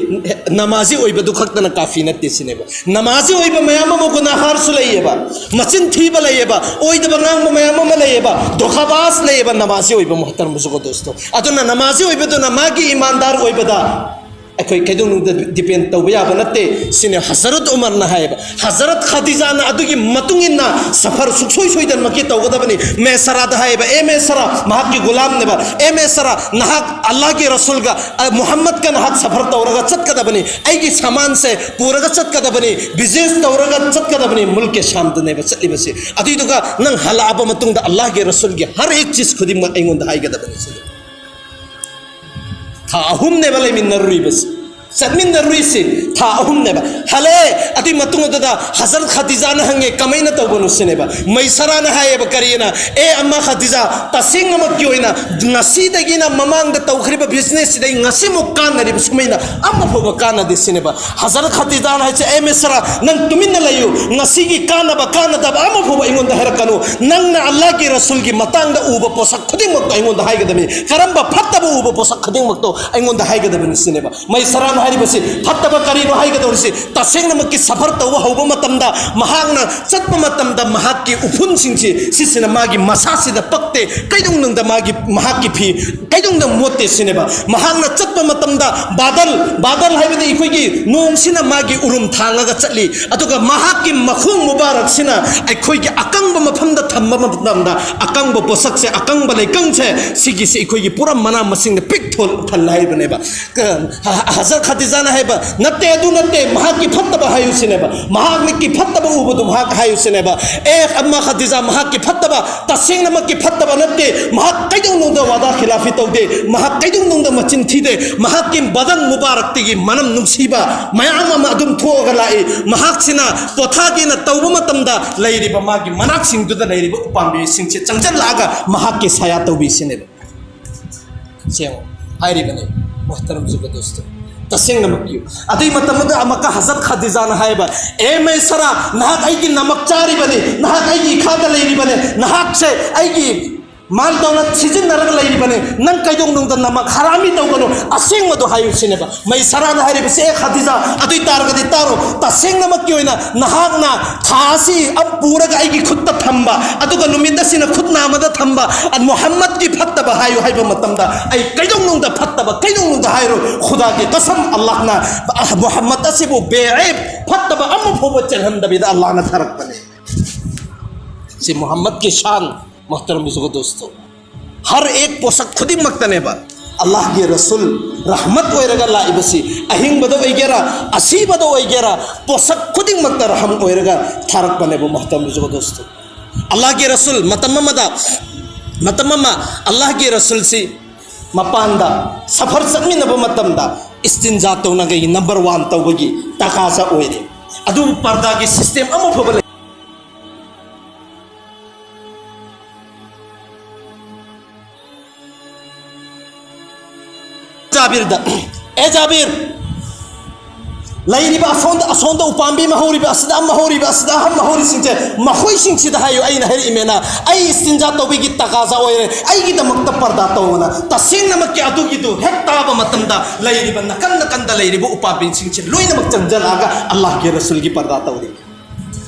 ꯅꯃꯥꯖꯤ ꯑꯣꯏꯕꯗꯨ ꯈꯛꯇꯅ ꯀꯥꯐꯤ ꯅꯠꯇꯦ ꯁꯤꯅꯦꯕ꯫ ꯅꯃꯥꯖꯤ ꯑꯣꯏꯕ ꯃꯌꯥꯝ ꯑꯃ ꯒꯨꯅꯥꯍꯥꯔꯁꯨ ꯂꯩꯌꯦꯕ, ꯃꯆꯤꯟ ꯊꯤꯕ ꯂꯩꯌꯦꯕ, ꯑꯣꯏꯗꯕ ꯉꯥꯡꯕ ꯃꯌꯥꯝ ꯑꯃ ꯂꯩꯌꯦꯕ, ꯙꯣꯈꯥꯕꯥꯖ ꯂꯩꯌꯦꯕ ꯅꯃꯥꯖꯤ ꯑꯣꯏꯕ, ꯃꯨꯍꯇꯔꯝ ꯕꯨꯖꯨꯔꯒ ꯗꯣꯁꯇꯣ꯫ ꯑꯗꯨꯅ ꯅꯃꯥꯖꯤ ꯑꯣꯏꯕꯗꯨꯅ ꯃꯥꯒꯤ ꯏꯃꯥꯟꯗꯥꯔ ꯑꯣꯏꯕꯗ ꯑꯩꯈꯣꯏ ꯀꯩꯗꯧꯅꯨꯡꯗ ꯗꯤꯄꯦꯟ ꯇꯧꯕ ꯌꯥꯕ ꯅꯠꯇꯦ ꯁꯤꯅꯦ ꯍꯖꯔꯠ ꯎꯃꯔꯅ ꯍꯥꯏꯌꯦꯕ꯫ ꯍꯖꯔꯠ ꯈꯗꯤꯖꯥꯅ ꯑꯗꯨꯒꯤ ꯃꯇꯨꯡ ꯏꯟꯅ ꯁꯐꯔ ꯁꯨꯡꯁꯣꯏ ꯁꯣꯏꯗꯅꯃꯛꯀꯤ ꯇꯧꯒꯗꯕꯅꯤ꯫ ꯃꯦꯁꯔꯥꯗ ꯍꯥꯏꯌꯦꯕ, "ꯑꯦ ꯃꯦꯁꯔꯥ", ꯃꯍꯥꯛꯀꯤ ꯒꯨꯂꯥꯝꯅꯦꯕ, "ꯑꯦ ꯃꯦꯁꯔꯥ, ꯅꯍꯥꯛ ꯑꯜꯂꯥꯍꯒꯤ ꯔꯁꯨꯜꯒ, ꯑ, ꯃꯨꯍꯝꯃꯗꯀ ꯅꯍꯥꯛ ꯁꯐꯔ ꯇꯧꯔꯒ ꯆꯠꯀꯗꯕꯅꯤ, ꯑꯩꯒꯤ ꯁꯥꯃꯥꯟꯁꯦ ꯄꯨꯔꯒ ꯆꯠꯀꯗꯕꯅꯤ, ꯕꯤꯖꯤꯅꯦꯁ ꯇꯧꯔꯒ ꯆꯠꯀꯗꯕꯅꯤ", ꯃꯨꯜꯀꯦ ꯁꯥꯝꯗꯅꯦꯕ ꯆꯠꯂꯤꯕꯁꯤ꯫ ꯑꯗꯨꯏꯗꯨꯒ ꯅꯪ ꯍꯜꯂꯛꯑꯕ ꯃꯇꯨꯡꯗ ꯑꯜꯂꯥꯍꯒꯤ ꯔꯁꯨꯜꯒꯤ ꯍꯔ ꯑꯦꯛ ꯆꯤꯖ ꯈꯨꯗꯤꯡꯃꯛ ꯑꯩꯉꯣꯟꯗ ꯍꯥꯏꯒꯗꯕꯅꯤ ꯁꯤꯅꯤ꯫ ꯊꯥ ꯑꯍꯨꯝꯅꯦꯕ ꯂꯩꯃꯤꯟꯅꯔꯨꯔꯤꯕꯁꯤ, ꯆꯠꯃꯤꯟꯅꯔꯨꯔꯤꯁꯤ ꯊꯥ ꯑꯍꯨꯝꯅꯦꯕ꯫ ꯍꯜꯂꯛꯑꯦ, ꯑꯗꯨꯏ ꯃꯇꯨꯡ ꯑꯗꯨꯗ ꯍꯖꯔꯠ ꯈꯗꯤꯖꯥꯅ ꯍꯪꯉꯦ, "ꯀꯃꯥꯏꯅ ꯇꯧꯕꯅꯣ?" ꯁꯤꯅꯦꯕ꯫ ꯃꯩꯁꯔꯥꯅ ꯍꯥꯏꯌꯦꯕ, ꯀꯔꯤꯅ? "ꯑꯦ ꯑꯝꯃꯥ ꯈꯗꯤꯖꯥ, ꯇꯁꯦꯡꯅꯃꯛꯀꯤ ꯑꯣꯏꯅ ꯉꯁꯤꯗꯒꯤꯅ ꯃꯃꯥꯡꯗ ꯇꯧꯈ꯭ꯔꯤꯕ ꯕꯤꯖꯤꯅꯦꯁꯁꯤꯗ ꯑꯩ ꯉꯁꯤꯃꯨꯛ ꯀꯥꯟꯅꯔꯤꯕ ꯁꯨꯃꯥꯏꯅ ꯑꯃ ꯐꯥꯎꯕ ꯀꯥꯟꯅꯗꯦ" ꯁꯤꯅꯦꯕ꯫ ꯍꯖꯔꯠ ꯈꯗꯤꯖꯥꯅ ꯍꯥꯏꯁꯦ, "ꯑꯦ ꯃꯦꯁꯔꯥ, ꯅꯪ ꯇꯨꯃꯤꯟꯅ ꯂꯩꯌꯨ, ꯉꯁꯤꯒꯤ ꯀꯥꯟꯅꯕ ꯀꯥꯟꯅꯗꯕ ꯑꯃ ꯐꯥꯎꯕ ꯑꯩꯉꯣꯟꯗ ꯍꯥꯏꯔꯛꯀꯅꯨ, ꯅꯪꯅ ꯑꯜꯂꯥꯍꯒꯤ ꯔꯁꯨꯜꯒꯤ ꯃꯇꯥꯡꯗ ꯎꯕ ꯄꯣꯠꯁꯛ ꯈꯨꯗꯤꯡꯃꯛꯇꯣ ꯑꯩꯉꯣꯟꯗ ꯍꯥꯏꯒꯗꯕꯅꯤ, ꯀꯔꯝꯕ ꯐꯠꯇꯕ ꯎꯕ ꯄꯣꯠꯁꯛ ꯈꯨꯗꯤꯡꯃꯛꯇꯣ ꯑꯩꯉꯣꯟꯗ ꯍꯥꯏꯒꯗꯕꯅꯤ" ꯁꯤꯅꯦꯕ꯫ ꯃꯩꯁꯔꯥꯅ ꯍꯥꯏꯔꯤꯕꯁꯤ ꯐꯠꯇꯕ ꯀꯔꯤꯅꯣ ꯍꯥꯏꯒꯗꯧꯔꯤꯁꯤ? ꯇꯁꯦꯡꯅꯃꯛꯀꯤ ꯁꯐꯔ ꯇꯧꯕ ꯍꯧꯕ ꯃꯇꯝꯗ, ꯃꯍꯥꯛꯅ ꯆꯠꯄ ꯃꯇꯝꯗ ꯃꯍꯥꯛꯀꯤ ꯎꯐꯨꯟꯁꯤꯡꯁꯤ, ꯁꯤꯁꯤꯅ ꯃꯥꯒꯤ ꯃꯁꯥꯁꯤꯗ ꯄꯛꯇꯦ, ꯀꯩꯗꯧꯅꯨꯡꯗ ꯃꯥꯒꯤ, ꯃꯍꯥꯛꯀꯤ ꯐꯤ ꯀꯩꯗꯧꯅꯨꯡꯗ ꯃꯣꯠꯇꯦ ꯁꯤꯅꯦꯕ꯫ ꯃꯍꯥꯛꯅ ꯆꯠꯄ ꯃꯇꯝꯗ ꯕꯥꯗꯜ, ꯕꯥꯗꯜ ꯍꯥꯏꯕꯗꯤ ꯑꯩꯈꯣꯏꯒꯤ ꯅꯣꯡꯁꯤꯅ ꯃꯥꯒꯤ ꯎꯔꯨꯝ ꯊꯥꯡꯉꯒ ꯆꯠꯂꯤ, ꯑꯗꯨꯒ ꯃꯍꯥꯛꯀꯤ ꯃꯈꯣꯡ ꯃꯨꯕꯥꯔꯛꯁꯤꯅ ꯑꯩꯈꯣꯏꯒꯤ ꯑꯀꯪꯕ ꯃꯐꯝꯗ ꯊꯝꯕ ꯃꯇꯝꯗ, ꯑꯀꯪꯕ ꯄꯣꯠꯁꯛꯁꯦ, ꯑꯀꯪꯕ ꯂꯩꯀꯪꯁꯦ, ꯁꯤꯒꯤꯁꯦ ꯑꯩꯈꯣꯏꯒꯤ ꯄꯨꯔꯥ ꯃꯅꯥ ꯃꯁꯤꯡꯅ ꯄꯤꯛ ꯊꯣꯜ-, ꯊꯜꯂꯦ ꯍꯥꯏꯕꯅꯦꯕ꯫ ꯍ-, ꯍꯖꯔꯠ ꯈꯗꯤꯖꯥꯅ ꯍꯥꯏꯕ, "ꯅꯠꯇꯦ, ꯑꯗꯨ ꯅꯠꯇꯦ, ꯃꯍꯥꯛꯀꯤ ꯐꯠꯇꯕ ꯍꯥꯏꯌꯨ" ꯁꯤꯅꯦꯕ꯫ ꯃꯍꯥꯛꯀꯤ ꯐꯠꯇꯕ ꯎꯕꯗꯨ ꯃꯍꯥꯛ ꯍꯥꯏꯌꯨ ꯁꯤꯅꯦꯕ꯫ "ꯑꯦ ꯑꯝꯃꯥ ꯈꯗꯤꯖꯥ, ꯃꯍꯥꯛꯀꯤ ꯐꯠꯇꯕ, ꯇꯁꯦꯡꯅꯃꯛꯀꯤ ꯐꯠꯇꯕ ꯅꯠꯇꯦ, ꯃꯍꯥꯛ ꯀꯩꯗꯧꯅꯨꯡꯗ ꯋꯥꯗꯥ ꯈꯤꯂꯥꯐꯤ ꯇꯧꯗꯦ, ꯃꯍꯥꯛ ꯀꯩꯗꯧꯅꯨꯡꯗ ꯃꯆꯤꯟ ꯊꯤꯗꯦ, ꯃꯍꯥꯛꯀꯤ ꯕꯗꯟ ꯃꯨꯕꯥꯔꯛꯇꯒꯤ ꯃꯅꯝ ꯅꯨꯡꯁꯤꯕ ꯃꯌꯥꯝ ꯑꯃ ꯑꯗꯨꯝ ꯊꯣꯛꯑꯒ ꯂꯥꯛꯏ꯫ ꯃꯍꯥꯛꯁꯤꯅ ꯄꯣꯊꯥꯒꯦꯅ ꯇꯧꯕ ꯃꯇꯝꯗ ꯂꯩꯔꯤꯕ ꯃꯥꯒꯤ ꯃꯅꯥꯛꯁꯤꯡꯗꯨꯗ ꯂꯩꯔꯤꯕ ꯎꯄꯥꯝꯕꯤꯁꯤꯡꯁꯦ ꯆꯪꯁꯤꯜꯂꯛꯑꯒ ꯃꯍꯥꯛꯀꯤ ꯁꯌꯥ ꯇꯧꯕꯤ" ꯁꯤꯅꯦꯕ꯫ ꯁꯦꯡꯉꯣ, ꯍꯥꯏꯔꯤꯕꯅꯤ, ꯃꯨꯍꯇꯔꯝ ꯖꯨꯒꯗꯣꯁꯇꯣ꯫ ꯇꯁꯦꯡꯅꯃꯛꯀꯤ ꯑꯗꯨꯏ ꯃꯇꯝꯗꯨꯗ ꯑꯃꯨꯛꯀ ꯍꯖꯔꯠ ꯈꯗꯤꯖꯥꯅ ꯍꯥꯏꯕ, "ꯑꯦ ꯃꯩꯁꯔꯥ, ꯅꯍꯥꯛ ꯑꯩꯒꯤ ꯅꯃꯛ ꯆꯥꯔꯤꯕꯅꯤ, ꯅꯍꯥꯛ ꯑꯩꯒꯤ ꯏꯈꯥꯗ ꯂꯩꯔꯤꯕꯅꯤ, ꯅꯍꯥꯛꯁꯦ ꯑꯩꯒꯤ ꯃꯥꯜ ꯇꯧꯅ ꯁꯤꯖꯤꯟꯅꯔꯒ ꯂꯩꯔꯤꯕꯅꯤ꯫ ꯅꯪ ꯀꯩꯗꯧꯅꯨꯡꯗ ꯅꯃꯛ ꯍꯔꯥꯃꯤ ꯇꯧꯒꯅꯨ, ꯑꯁꯦꯡꯕꯗꯣ ꯍꯥꯏꯌꯨ ꯁꯤꯅꯦꯕ꯫ ꯃꯩ ꯁꯔꯥꯅ ꯍꯥꯏꯔꯤꯕꯁꯦ, "ꯑꯦ ꯈꯗꯤꯖꯥ, ꯑꯗꯨꯏ ꯇꯥꯔꯒꯗꯤ ꯇꯥꯔꯣ, ꯇꯁꯦꯡꯅꯃꯛꯀꯤ ꯑꯣꯏꯅ ꯅꯍꯥꯛꯅ ꯊꯥ ꯑꯁꯤ ꯑꯃ ꯄꯨꯔꯒ ꯑꯩꯒꯤ ꯈꯨꯠꯇ ꯊꯝꯕ, ꯑꯗꯨꯒ ꯅꯨꯃꯤꯠ ꯑꯁꯤꯅ ꯈꯨꯠ ꯅꯥꯃꯗ ꯊꯝꯕ, ꯑ, ꯃꯨꯍꯝꯃꯗꯀꯤ ꯐꯠꯇꯕ ꯍꯥꯏꯌꯨ ꯍꯥꯏꯕ ꯃꯇꯝꯗ ꯑꯩ ꯀꯩꯗꯧꯅꯨꯡꯗ ꯐꯠꯇꯕ, ꯀꯩꯗꯧꯅꯨꯡꯗ ꯍꯥꯏꯔꯣꯏ꯫ ꯈꯨꯗꯥꯒꯤ ꯀꯁꯝ, ꯑꯜꯂꯥꯍꯅ, ꯑ, ꯃꯨꯍꯝꯃꯗ ꯑꯁꯤꯕꯨ ꯕꯦꯑꯦꯕ, ꯐꯠꯇꯕ ꯑꯃ ꯐꯥꯎꯕ ꯆꯦꯜꯍꯟꯗꯕꯤꯗ ꯑꯜꯂꯥꯍꯅ ꯊꯥꯔꯛꯄꯅꯤ"꯫ ꯁꯤ ꯃꯨꯍꯝꯃꯗꯀꯤ ꯁꯥꯟ, ꯃꯣꯍꯇꯔꯝ ꯕꯨꯖꯨꯔꯒ ꯗꯣꯁꯇꯣ, ꯍꯔ ꯑꯦꯛ ꯄꯣꯁꯛ ꯈꯨꯗꯤꯡꯃꯛꯇꯅꯦꯕ ꯑꯜꯂꯥꯍꯒꯤ ꯔꯁꯨꯜ ꯔꯍꯃꯠ ꯑꯣꯏꯔꯒ ꯂꯥꯛꯏꯕꯁꯤ꯫ ꯑꯍꯤꯡꯕꯗ ꯑꯣꯏꯒꯦꯔꯥ, ꯑꯁꯤꯕꯗ ꯑꯣꯏꯒꯦꯔꯥ, ꯄꯣꯁꯛ ꯈꯨꯗꯤꯡꯃꯛꯇ ꯔꯍꯝ ꯑꯣꯏꯔꯒ ꯊꯥꯔꯛꯄꯅꯦꯕ, ꯃꯣꯍꯇꯔꯝ ꯕꯨꯖꯨꯔꯒ ꯗꯣꯁꯇꯣ꯫ ꯑꯜꯂꯥꯍꯒꯤ ꯔꯁꯨꯜ ꯃꯇꯝ ꯑꯃꯗ, ꯃꯇꯝ ꯑꯃ ꯑꯜꯂꯥꯍꯒꯤ ꯔꯁꯨꯜꯁꯤ ꯃꯄꯥꯟꯗ ꯁꯐꯔ ꯆꯠꯃꯤꯟꯅꯕ ꯃꯇꯝꯗ ꯏꯁꯇꯤꯟꯖꯥ ꯇꯧꯅꯉꯩ ꯅꯝꯕꯔ ꯋꯥꯟ ꯇꯧꯕꯒꯤ ꯇꯀꯥꯖꯥ ꯑꯣꯏꯔꯦ꯫ ꯑꯗꯨꯕꯨ ꯄꯔꯗꯥꯒꯤ ꯁꯤꯁꯇꯦꯝ ꯑꯃ ꯐꯥꯎꯕ ꯂꯩ꯫ ꯖꯥꯕꯤꯔꯗ, "ꯑꯦ ꯖꯥꯕꯤꯔ, ꯂꯩꯔꯤꯕ ꯑꯁꯣꯝꯗ, ꯑꯁꯣꯝꯗ ꯎꯄꯥꯝꯕꯤ ꯑꯃ ꯍꯧꯔꯤꯕ, ꯑꯁꯤꯗ ꯑꯃ ꯍꯧꯔꯤꯕ, ꯑꯁꯤꯗ ꯑꯃ ꯍꯧꯔꯤꯁꯤꯡꯁꯦ, ꯃꯈꯣꯏꯁꯤꯡꯁꯤꯗ ꯍꯥꯏꯌꯨ, ꯑꯩꯅ ꯍꯥꯏꯔꯛꯏꯃꯦꯅ, ꯑꯩ ꯏꯁꯇꯤꯟꯖꯥ ꯇꯧꯕꯒꯤ ꯇꯀꯥꯖꯥ ꯑꯣꯏꯔꯦ, ꯑꯩꯒꯤꯗꯃꯛꯇ ꯄꯔꯗꯥ ꯇꯧꯑꯣꯅ"꯫ ꯇꯁꯦꯡꯅꯃꯛꯀꯤ ꯑꯗꯨꯒꯤꯗꯨ ꯍꯦꯛ ꯇꯥꯕ ꯃꯇꯝꯗ ꯂꯩꯔꯤꯕ ꯅꯥꯀꯟ ꯅꯥꯀꯟꯗ ꯂꯩꯔꯤꯕ ꯎꯄꯥꯝꯕꯤꯁꯤꯡꯁꯦ ꯂꯣꯏꯅꯃꯛ ꯆꯪꯁꯤꯜꯂꯛꯑꯒ ꯑꯜꯂꯥꯍꯒꯤ ꯔꯁꯨꯜꯒꯤ ꯄꯔꯗꯥ ꯇꯧꯔꯤ꯫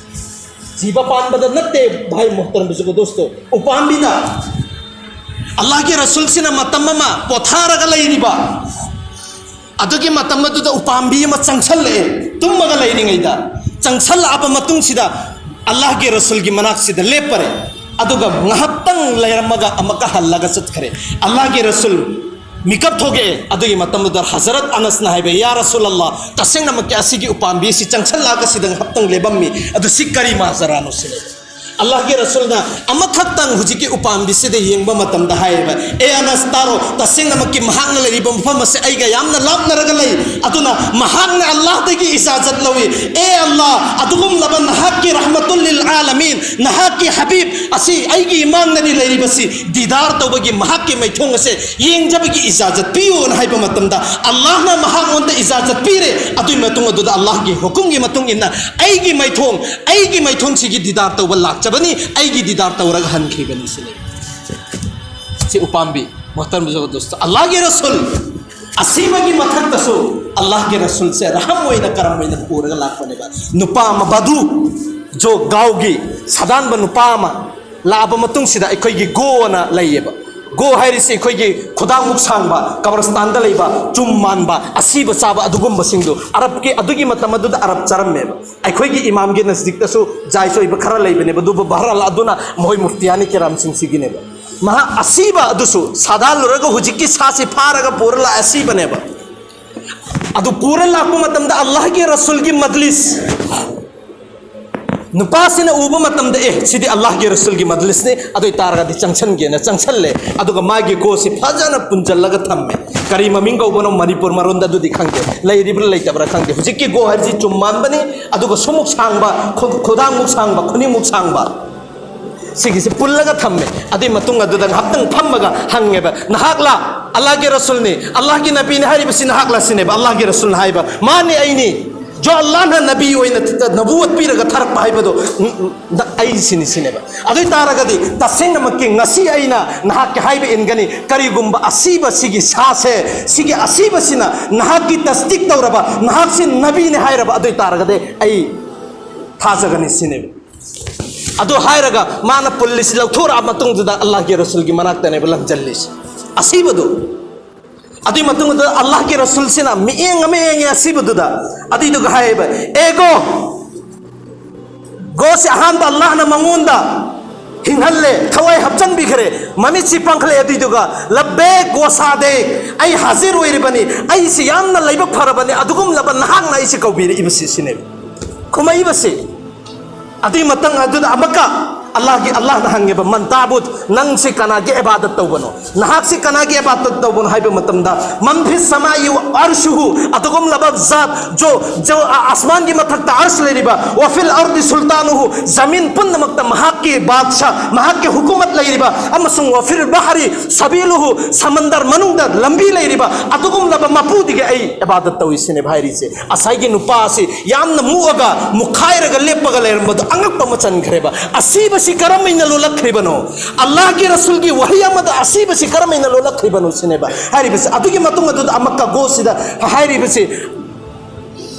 ꯖꯤꯕ ꯄꯥꯟꯕꯗ ꯅꯠꯇꯦ, ꯚꯥꯏ ꯃꯣꯍꯇꯔꯝ ꯕꯨꯖꯨꯔꯒ ꯗꯣꯁꯇꯣ, ꯎꯄꯥꯝꯕꯤꯗ꯫ ꯑꯜꯂꯥꯍꯒꯤ ꯔꯁꯨꯜꯁꯤꯅ ꯃꯇꯝ ꯑꯃ ꯄꯣꯊꯥꯔꯒ ꯂꯩꯔꯤꯕ ꯑꯗꯨꯒꯤ ꯃꯇꯝ ꯑꯗꯨꯗ ꯎꯄꯥꯝꯕꯤ ꯑꯃ ꯆꯪꯁꯜꯂꯛꯑꯦ꯫ ꯇꯨꯝꯃꯒ ꯂꯩꯔꯤꯉꯩꯗ ꯆꯪꯁꯜꯂꯛꯑꯕ ꯃꯇꯨꯡꯁꯤꯗ ꯑꯜꯂꯥꯍꯒꯤ ꯔꯁꯨꯜꯒꯤ ꯃꯅꯥꯛꯁꯤꯗ ꯂꯦꯞꯄꯔꯦ꯫ ꯑꯗꯨꯒ ꯉꯥꯏꯍꯥꯛꯇꯪ ꯂꯩꯔꯝꯃꯒ ꯑꯃꯨꯛꯀ ꯍꯜꯂꯒ ꯆꯠꯈ꯭ꯔꯦ꯫ ꯑꯜꯂꯥꯍꯒꯤ ꯔꯁꯨꯜ ꯃꯤꯀꯞ ꯊꯣꯛꯂꯛꯑꯦ꯫ ꯑꯗꯨꯒꯤ ꯃꯇꯝꯗꯨꯗ ꯍꯖꯔꯠ ꯑꯅꯁꯅ ꯍꯥꯏꯕ, "ꯌꯥ ꯔꯁꯨꯜ ꯑꯜꯂꯥꯍ, ꯇꯁꯦꯡꯅꯃꯛꯀꯤ ꯑꯁꯤꯒꯤ ꯎꯄꯥꯝꯕꯤ ꯑꯁꯤ ꯆꯪꯁꯜꯂꯛꯑꯒ ꯁꯤꯗ ꯉꯥꯏꯍꯥꯛꯇꯪ ꯂꯦꯞꯄꯝꯃꯤ, ꯑꯗꯨ ꯁꯤ ꯀꯔꯤ ꯃꯥꯖꯔꯥꯅꯣ?" ꯁꯤꯅꯦ꯫ ꯑꯜꯂꯥꯍꯒꯤ ꯔꯁꯨꯜꯅ ꯑꯃꯈꯛꯇꯪ ꯍꯧꯖꯤꯛꯀꯤ ꯎꯄꯥꯝꯕꯤꯁꯤꯗ ꯌꯦꯡꯕ ꯃꯇꯝꯗ ꯍꯥꯏꯌꯦꯕ, "ꯑꯦ ꯑꯅꯁ, ꯇꯥꯔꯣ, ꯇꯁꯦꯡꯅꯃꯛꯀꯤ ꯃꯍꯥꯛꯅ ꯂꯩꯔꯤꯕ ꯃꯐꯝ ꯑꯁꯤ ꯑꯩꯒ ꯌꯥꯝꯅ ꯂꯥꯞꯅꯔꯒ ꯂꯩ, ꯑꯗꯨꯅ ꯃꯍꯥꯛꯅ ꯑꯜꯂꯥꯍꯗꯒꯤ ꯏꯖꯥꯖꯠ ꯂꯧꯏ꯫ ꯑꯦ ꯑꯜꯂꯥꯍ, ꯑꯗꯨꯒꯨꯝꯂꯕ ꯅꯍꯥꯛꯀꯤ ꯔꯍꯃꯇꯨꯜ ꯂꯤꯜ ꯑꯥꯂꯃꯤꯟ, ꯅꯍꯥꯛꯀꯤ ꯍꯕꯤꯕ ꯑꯁꯤ ꯑꯩꯒꯤ ꯏꯃꯥꯡꯗꯅꯤ ꯂꯩꯔꯤꯕꯁꯤ, ꯗꯤꯗꯥꯔ ꯇꯧꯕꯒꯤ, ꯃꯍꯥꯛꯀꯤ ꯃꯥꯏꯊꯣꯡ ꯑꯁꯦ ꯌꯦꯡꯖꯕꯒꯤ ꯏꯖꯥꯖꯠ ꯄꯤꯌꯨꯅ" ꯍꯥꯏꯕ ꯃꯇꯝꯗ, ꯑꯜꯂꯥꯍꯅ ꯃꯍꯥꯛꯉꯣꯟꯗ ꯏꯖꯥꯖꯠ ꯄꯤꯔꯦ꯫ ꯑꯗꯨꯒꯤ ꯃꯇꯨꯡ ꯑꯗꯨꯗ ꯑꯜꯂꯥꯍꯒꯤ ꯍꯨꯀꯨꯝꯒꯤ ꯃꯇꯨꯡ ꯏꯟꯅ ꯑꯩꯒꯤ ꯃꯥꯏꯊꯣꯡ, ꯑꯩꯒꯤ ꯃꯥꯏꯊꯣꯡꯁꯤꯒꯤ ꯗꯤꯗꯥꯔ ꯇꯧꯕ ꯂꯥꯛꯆꯕꯅꯤ, ꯑꯩꯒꯤ ꯗꯤꯗꯥꯔ ꯇꯧꯔꯒ ꯍꯟꯈꯤꯕꯅꯤ ꯁꯤꯅꯤ꯫ ꯁꯤ ꯎꯄꯥꯝꯕꯤ, ꯃꯣꯍꯇꯔꯝ ꯕꯨꯖꯨꯔꯒ ꯗꯣꯁꯇꯣ, ꯑꯜꯂꯥꯍꯒꯤ ꯔꯁꯨꯜ ꯑꯁꯤꯕꯒꯤ ꯃꯊꯛꯇꯁꯨ ꯑꯜꯂꯥꯍꯒꯤ ꯔꯁꯨꯜꯁꯦ ꯔꯍꯝ ꯑꯣꯏꯅ, ꯀꯔꯝ ꯑꯣꯏꯅ ꯄꯨꯔꯒ ꯂꯥꯛꯄꯅꯦꯕ꯫ ꯅꯨꯄꯥ ꯑꯃ, ꯕꯗꯨ, ꯖꯣ, ꯒꯥꯎꯒꯤ ꯁꯥꯗꯥꯟꯕ ꯅꯨꯄꯥ ꯑꯃ ꯂꯥꯛꯑꯕ ꯃꯇꯨꯡꯁꯤꯗ ꯑꯩꯈꯣꯏꯒꯤ ꯒꯣ ꯑꯅ ꯂꯩꯌꯦꯕ꯫ ꯒꯣ ꯍꯥꯏꯔꯤꯁꯤ ꯑꯩꯈꯣꯏꯒꯤ ꯈꯨꯗꯥꯡꯃꯨꯛ ꯁꯥꯡꯕ, ꯀꯕꯔꯁꯇꯥꯟꯗ ꯂꯩꯕ ꯆꯨꯝ ꯃꯥꯟꯕ, ꯑꯁꯤꯕ ꯆꯥꯕ, ꯑꯗꯨꯒꯨꯝꯕꯁꯤꯡꯗꯨ ꯑꯔꯕꯀꯤ, ꯑꯗꯨꯒꯤ ꯃꯇꯝ ꯑꯗꯨꯗ ꯑꯔꯕ ꯆꯥꯔꯝꯃꯦꯕ꯫ ꯑꯩꯈꯣꯏꯒꯤ ꯏꯃꯥꯝꯒꯤ ꯅꯖꯗꯤꯛꯇꯁꯨ ꯖꯥꯏꯁ ꯑꯣꯏꯕ ꯈꯔ ꯂꯩꯕꯅꯦꯕ, ꯑꯗꯨꯕꯨ ꯕꯍꯔꯍꯥꯜ ꯑꯗꯨꯅ ꯃꯈꯣꯏ ꯃꯨꯐꯇꯤꯌꯥꯅꯤ ꯀꯤꯔꯥꯝꯁꯤꯡꯁꯤꯒꯤꯅꯦꯕ꯫ ꯃꯍꯥꯛ ꯑꯁꯤꯕ ꯑꯗꯨꯁꯨ ꯁꯥꯗꯥꯜꯂꯨꯔꯒ ꯍꯧꯖꯤꯛꯀꯤ ꯁꯥꯁꯤ ꯐꯥꯔꯒ ꯄꯨꯔ ꯂꯥꯛꯑꯦ, ꯑꯁꯤꯕꯅꯦꯕ꯫ ꯑꯗꯨ ꯄꯨꯔ ꯂꯥꯛꯄ ꯃꯇꯝꯗ ꯑꯜꯂꯥꯍꯒꯤ ꯔꯁꯨꯜꯒꯤ ꯃꯖꯂꯤꯁ, ꯅꯨꯄꯥꯁꯤꯅ ꯎꯕ ꯃꯇꯝꯗ, "ꯑꯦ, ꯁꯤꯗꯤ ꯑꯜꯂꯥꯍꯒꯤ ꯔꯁꯨꯜꯒꯤ ꯃꯖꯂꯤꯁꯅꯤ, ꯑꯗꯨ ꯑꯣꯏ ꯇꯥꯔꯒꯗꯤ ꯆꯪꯁꯟꯒꯦꯅ" ꯆꯪꯁꯜꯂꯦ꯫ ꯑꯗꯨꯒ ꯃꯥꯒꯤ ꯒꯣꯁꯤ ꯐꯖꯅ ꯄꯨꯟꯁꯤꯜꯂꯒ ꯊꯝꯃꯦ꯫ ꯀꯔꯤ ꯃꯃꯤꯡ ꯀꯧꯕꯅꯣ ꯃꯅꯤꯄꯨꯔ ꯃꯔꯣꯟꯗ ꯑꯗꯨꯗꯤ ꯈꯪꯗꯦ, ꯂꯩꯔꯤꯕ꯭ꯔꯥ ꯂꯩꯇꯕ꯭ꯔꯥ ꯈꯪꯗꯦ꯫ ꯍꯧꯖꯤꯛꯀꯤ ꯒꯣ ꯍꯥꯏꯔꯤꯁꯤ ꯆꯨꯝ ꯃꯥꯟꯕꯅꯤ, ꯑꯗꯨꯒ ꯁꯨꯃꯨꯛ ꯁꯥꯡꯕ, ꯈꯨ-, ꯈꯨꯗꯥꯡꯃꯨꯛ ꯁꯥꯡꯕ, ꯈꯨꯅꯤꯡꯃꯨꯛ ꯁꯥꯡꯕ, ꯁꯤꯒꯤꯁꯤ ꯄꯨꯜꯂꯒ ꯊꯝꯃꯦ꯫ ꯑꯗꯨꯏ ꯃꯇꯨꯡ ꯑꯗꯨꯗ ꯉꯥꯏꯍꯥꯛꯇꯪ ꯐꯝꯃꯒ ꯍꯪꯉꯦꯕ, "ꯅꯍꯥꯛꯂꯥ ꯑꯜꯂꯥꯍꯒꯤ ꯔꯁꯨꯜꯅꯤ, ꯑꯜꯂꯥꯍꯒꯤ ꯅꯕꯤꯅꯤ ꯍꯥꯏꯔꯤꯕꯁꯤ ꯅꯍꯥꯛꯂꯥ?" ꯁꯤꯅꯦꯕ꯫ ꯑꯜꯂꯥꯍꯒꯤ ꯔꯁꯨꯜꯅ ꯍꯥꯏꯕ, "ꯃꯥꯅꯤ, ꯑꯩꯅꯤ꯫ ꯖꯣ ꯑꯜꯂꯥꯍꯅ ꯅꯕꯤ ꯑꯣꯏꯅ ꯇ-, ꯅꯕꯨꯋꯠ ꯄꯤꯔꯒ ꯊꯥꯔꯛꯄ ꯍꯥꯏꯕꯗꯣ, ꯎꯝ, ꯎꯝ, ꯅ-, ꯑꯩꯁꯤꯅꯤ" ꯁꯤꯅꯦꯕ꯫ ꯑꯗꯨ ꯑꯣꯏ ꯇꯥꯔꯒꯗꯤ ꯇꯁꯦꯡꯅꯃꯛꯀꯤ ꯉꯁꯤ ꯑꯩꯅ ꯅꯍꯥꯛꯀꯤ ꯍꯥꯏꯕ ꯏꯟꯒꯅꯤ꯫ ꯀꯔꯤꯒꯨꯝꯕ ꯑꯁꯤꯕ ꯁꯤꯒꯤ ꯁꯥꯁꯦ, ꯁꯤꯒꯤ ꯑꯁꯤꯕꯁꯤꯅ ꯅꯍꯥꯛꯀꯤ ꯇꯁꯗꯤꯛ ꯇꯧꯔꯕ, ꯅꯍꯥꯛꯁꯤ ꯅꯕꯤꯅꯤ ꯍꯥꯏꯔꯕ, ꯑꯗꯨ ꯑꯣꯏ ꯇꯥꯔꯒꯗꯤ ꯑꯩ ꯊꯥꯖꯒꯅꯤ ꯁꯤꯅꯦꯕ꯫ ꯑꯗꯨ ꯍꯥꯏꯔꯒ ꯃꯥꯅ ꯄꯨꯜꯂꯤꯁꯤ ꯂꯧꯊꯣꯔꯛꯑ ꯃꯇꯨꯡꯗꯨꯗ ꯑꯜꯂꯥꯍꯒꯤ ꯔꯁꯨꯜꯒꯤ ꯃꯅꯥꯛꯇꯅꯦꯕ ꯂꯪꯁꯤꯜꯂꯤꯁꯤ, ꯑꯁꯤꯕꯗꯨ꯫ ꯑꯗꯨꯏ ꯃꯇꯨꯡꯗ ꯑꯜꯂꯥꯍꯒꯤ ꯔꯁꯨꯜꯁꯤꯅ ꯃꯤꯠꯌꯦꯡ ꯑꯃ ꯌꯦꯡꯉꯦ ꯑꯁꯤꯕꯗꯨꯗ, ꯑꯗꯨꯏꯗꯨꯒ ꯍꯥꯏꯌꯦꯕ, "ꯑꯦꯒꯣ, ꯒꯣꯁꯤ ꯑꯍꯥꯟꯕ ꯑꯜꯂꯥꯍꯅ ꯃꯉꯣꯟꯗ ꯍꯤꯡꯍꯜꯂꯦ, ꯊꯋꯥꯏ ꯍꯥꯞꯆꯤꯟꯕꯤꯈ꯭ꯔꯦ, ꯃꯃꯤꯠꯁꯤ ꯄꯥꯡꯈꯠꯂꯦ, ꯑꯗꯨꯏꯗꯨꯒ, 'ꯂꯕꯦꯛ ꯋꯥ ꯁꯥꯗꯦꯛ, ꯑꯩ ꯍꯥꯖꯤꯔ ꯑꯣꯏꯔꯤꯕꯅꯤ, ꯑꯩꯁꯤ ꯌꯥꯝꯅ ꯂꯥꯏꯕꯛ ꯐꯔꯕꯅꯤ, ꯑꯗꯨꯒꯨꯝꯂꯕ ꯅꯍꯥꯛꯅ ꯑꯩꯁꯤ ꯀꯧꯕꯤꯔꯛꯏꯕꯁꯤ'" ꯁꯤꯅꯦꯕ ꯈꯨꯝꯃꯛꯏꯕꯁꯤ꯫ ꯑꯗꯨꯏ ꯃꯇꯥꯡ ꯑꯗꯨꯗ ꯑꯃꯨꯛꯀ ꯑꯜꯂꯥꯍꯒꯤ, ꯑꯜꯂꯥꯍꯅ ꯍꯪꯉꯦꯕ, "ꯃꯟ ꯇꯥꯕꯨꯗ, ꯅꯪꯁꯤ ꯀꯅꯥꯒꯤ ꯏꯕꯥꯗꯠ ꯇꯧꯕꯅꯣ? ꯅꯍꯥꯛꯁꯤ ꯀꯅꯥꯒꯤ ꯏꯕꯥꯗꯠ ꯇꯧꯕꯅꯣ?" ꯍꯥꯏꯕ ꯃꯇꯝꯗ, "ꯃꯟ ꯐꯤꯁ ꯁꯃꯥꯏ ꯋꯥ ꯑꯔꯁꯨꯍꯨ, ꯑꯗꯨꯒꯨꯝꯂꯕ ꯖꯥꯠ, ꯖꯣ, ꯖꯣ, ꯑ-, ꯑꯁꯃꯥꯟꯒꯤ ꯃꯊꯛꯇ ꯑꯔꯁ ꯂꯩꯔꯤꯕ, ꯋꯥ ꯐꯤꯜ ꯑꯔꯗꯤ ꯁꯨꯜꯇꯥꯅꯨꯍꯨ, ꯖꯃꯤꯟ ꯄꯨꯝꯅꯃꯛꯇ ꯃꯍꯥꯛꯀꯤ ꯕꯥꯗꯁꯥ, ꯃꯍꯥꯛꯀꯤ ꯍꯨꯀꯨꯃꯠ ꯂꯩꯔꯤꯕ, ꯑꯃꯁꯨꯡ ꯋꯥ ꯐꯤꯜ ꯕꯍꯔꯤ ꯁꯕꯤꯂꯨꯍꯨ, ꯁꯃꯟꯗꯔ ꯃꯅꯨꯡꯗ ꯂꯝꯕꯤ ꯂꯩꯔꯤꯕ, ꯑꯗꯨꯒꯨꯝꯂꯕ ꯃꯄꯨꯗꯒꯤ ꯑꯩ ꯏꯕꯥꯗꯠ ꯇꯧꯏ" ꯁꯤꯅꯦꯕ ꯍꯥꯏꯔꯤꯁꯦ꯫ ꯉꯁꯥꯏꯒꯤ ꯅꯨꯄꯥ ꯑꯁꯤ ꯌꯥꯝꯅ ꯃꯨꯛꯑꯒ, ꯃꯨꯛꯈꯥꯏꯔꯒ ꯂꯦꯞꯄꯒ ꯂꯩꯔꯝꯕꯗꯣ ꯑꯉꯛꯄ ꯑꯃ ꯆꯟꯈ꯭ꯔꯦꯕ꯫ ꯑꯁꯤꯕ ꯑꯁꯤ ꯀꯔꯝꯍꯥꯏꯅ ꯂꯣꯜꯂꯛꯈ꯭ꯔꯤꯕꯅꯣ? ꯑꯜꯂꯥꯍꯒꯤ ꯔꯁꯨꯜꯒꯤ ꯋꯥꯍꯩ ꯑꯃꯗ ꯑꯁꯤꯕꯁꯤ ꯀꯔꯝꯍꯥꯏꯅ ꯂꯣꯜꯂꯛꯈ꯭ꯔꯤꯕꯅꯣ ꯁꯤꯅꯦꯕ ꯍꯥꯏꯔꯤꯕꯁꯤ꯫ ꯑꯗꯨꯒꯤ ꯃꯇꯨꯡ ꯑꯗꯨꯗ ꯑꯃꯛꯀ ꯒꯣꯁꯤꯗ ꯍꯥꯏꯔꯤꯕꯁꯤ,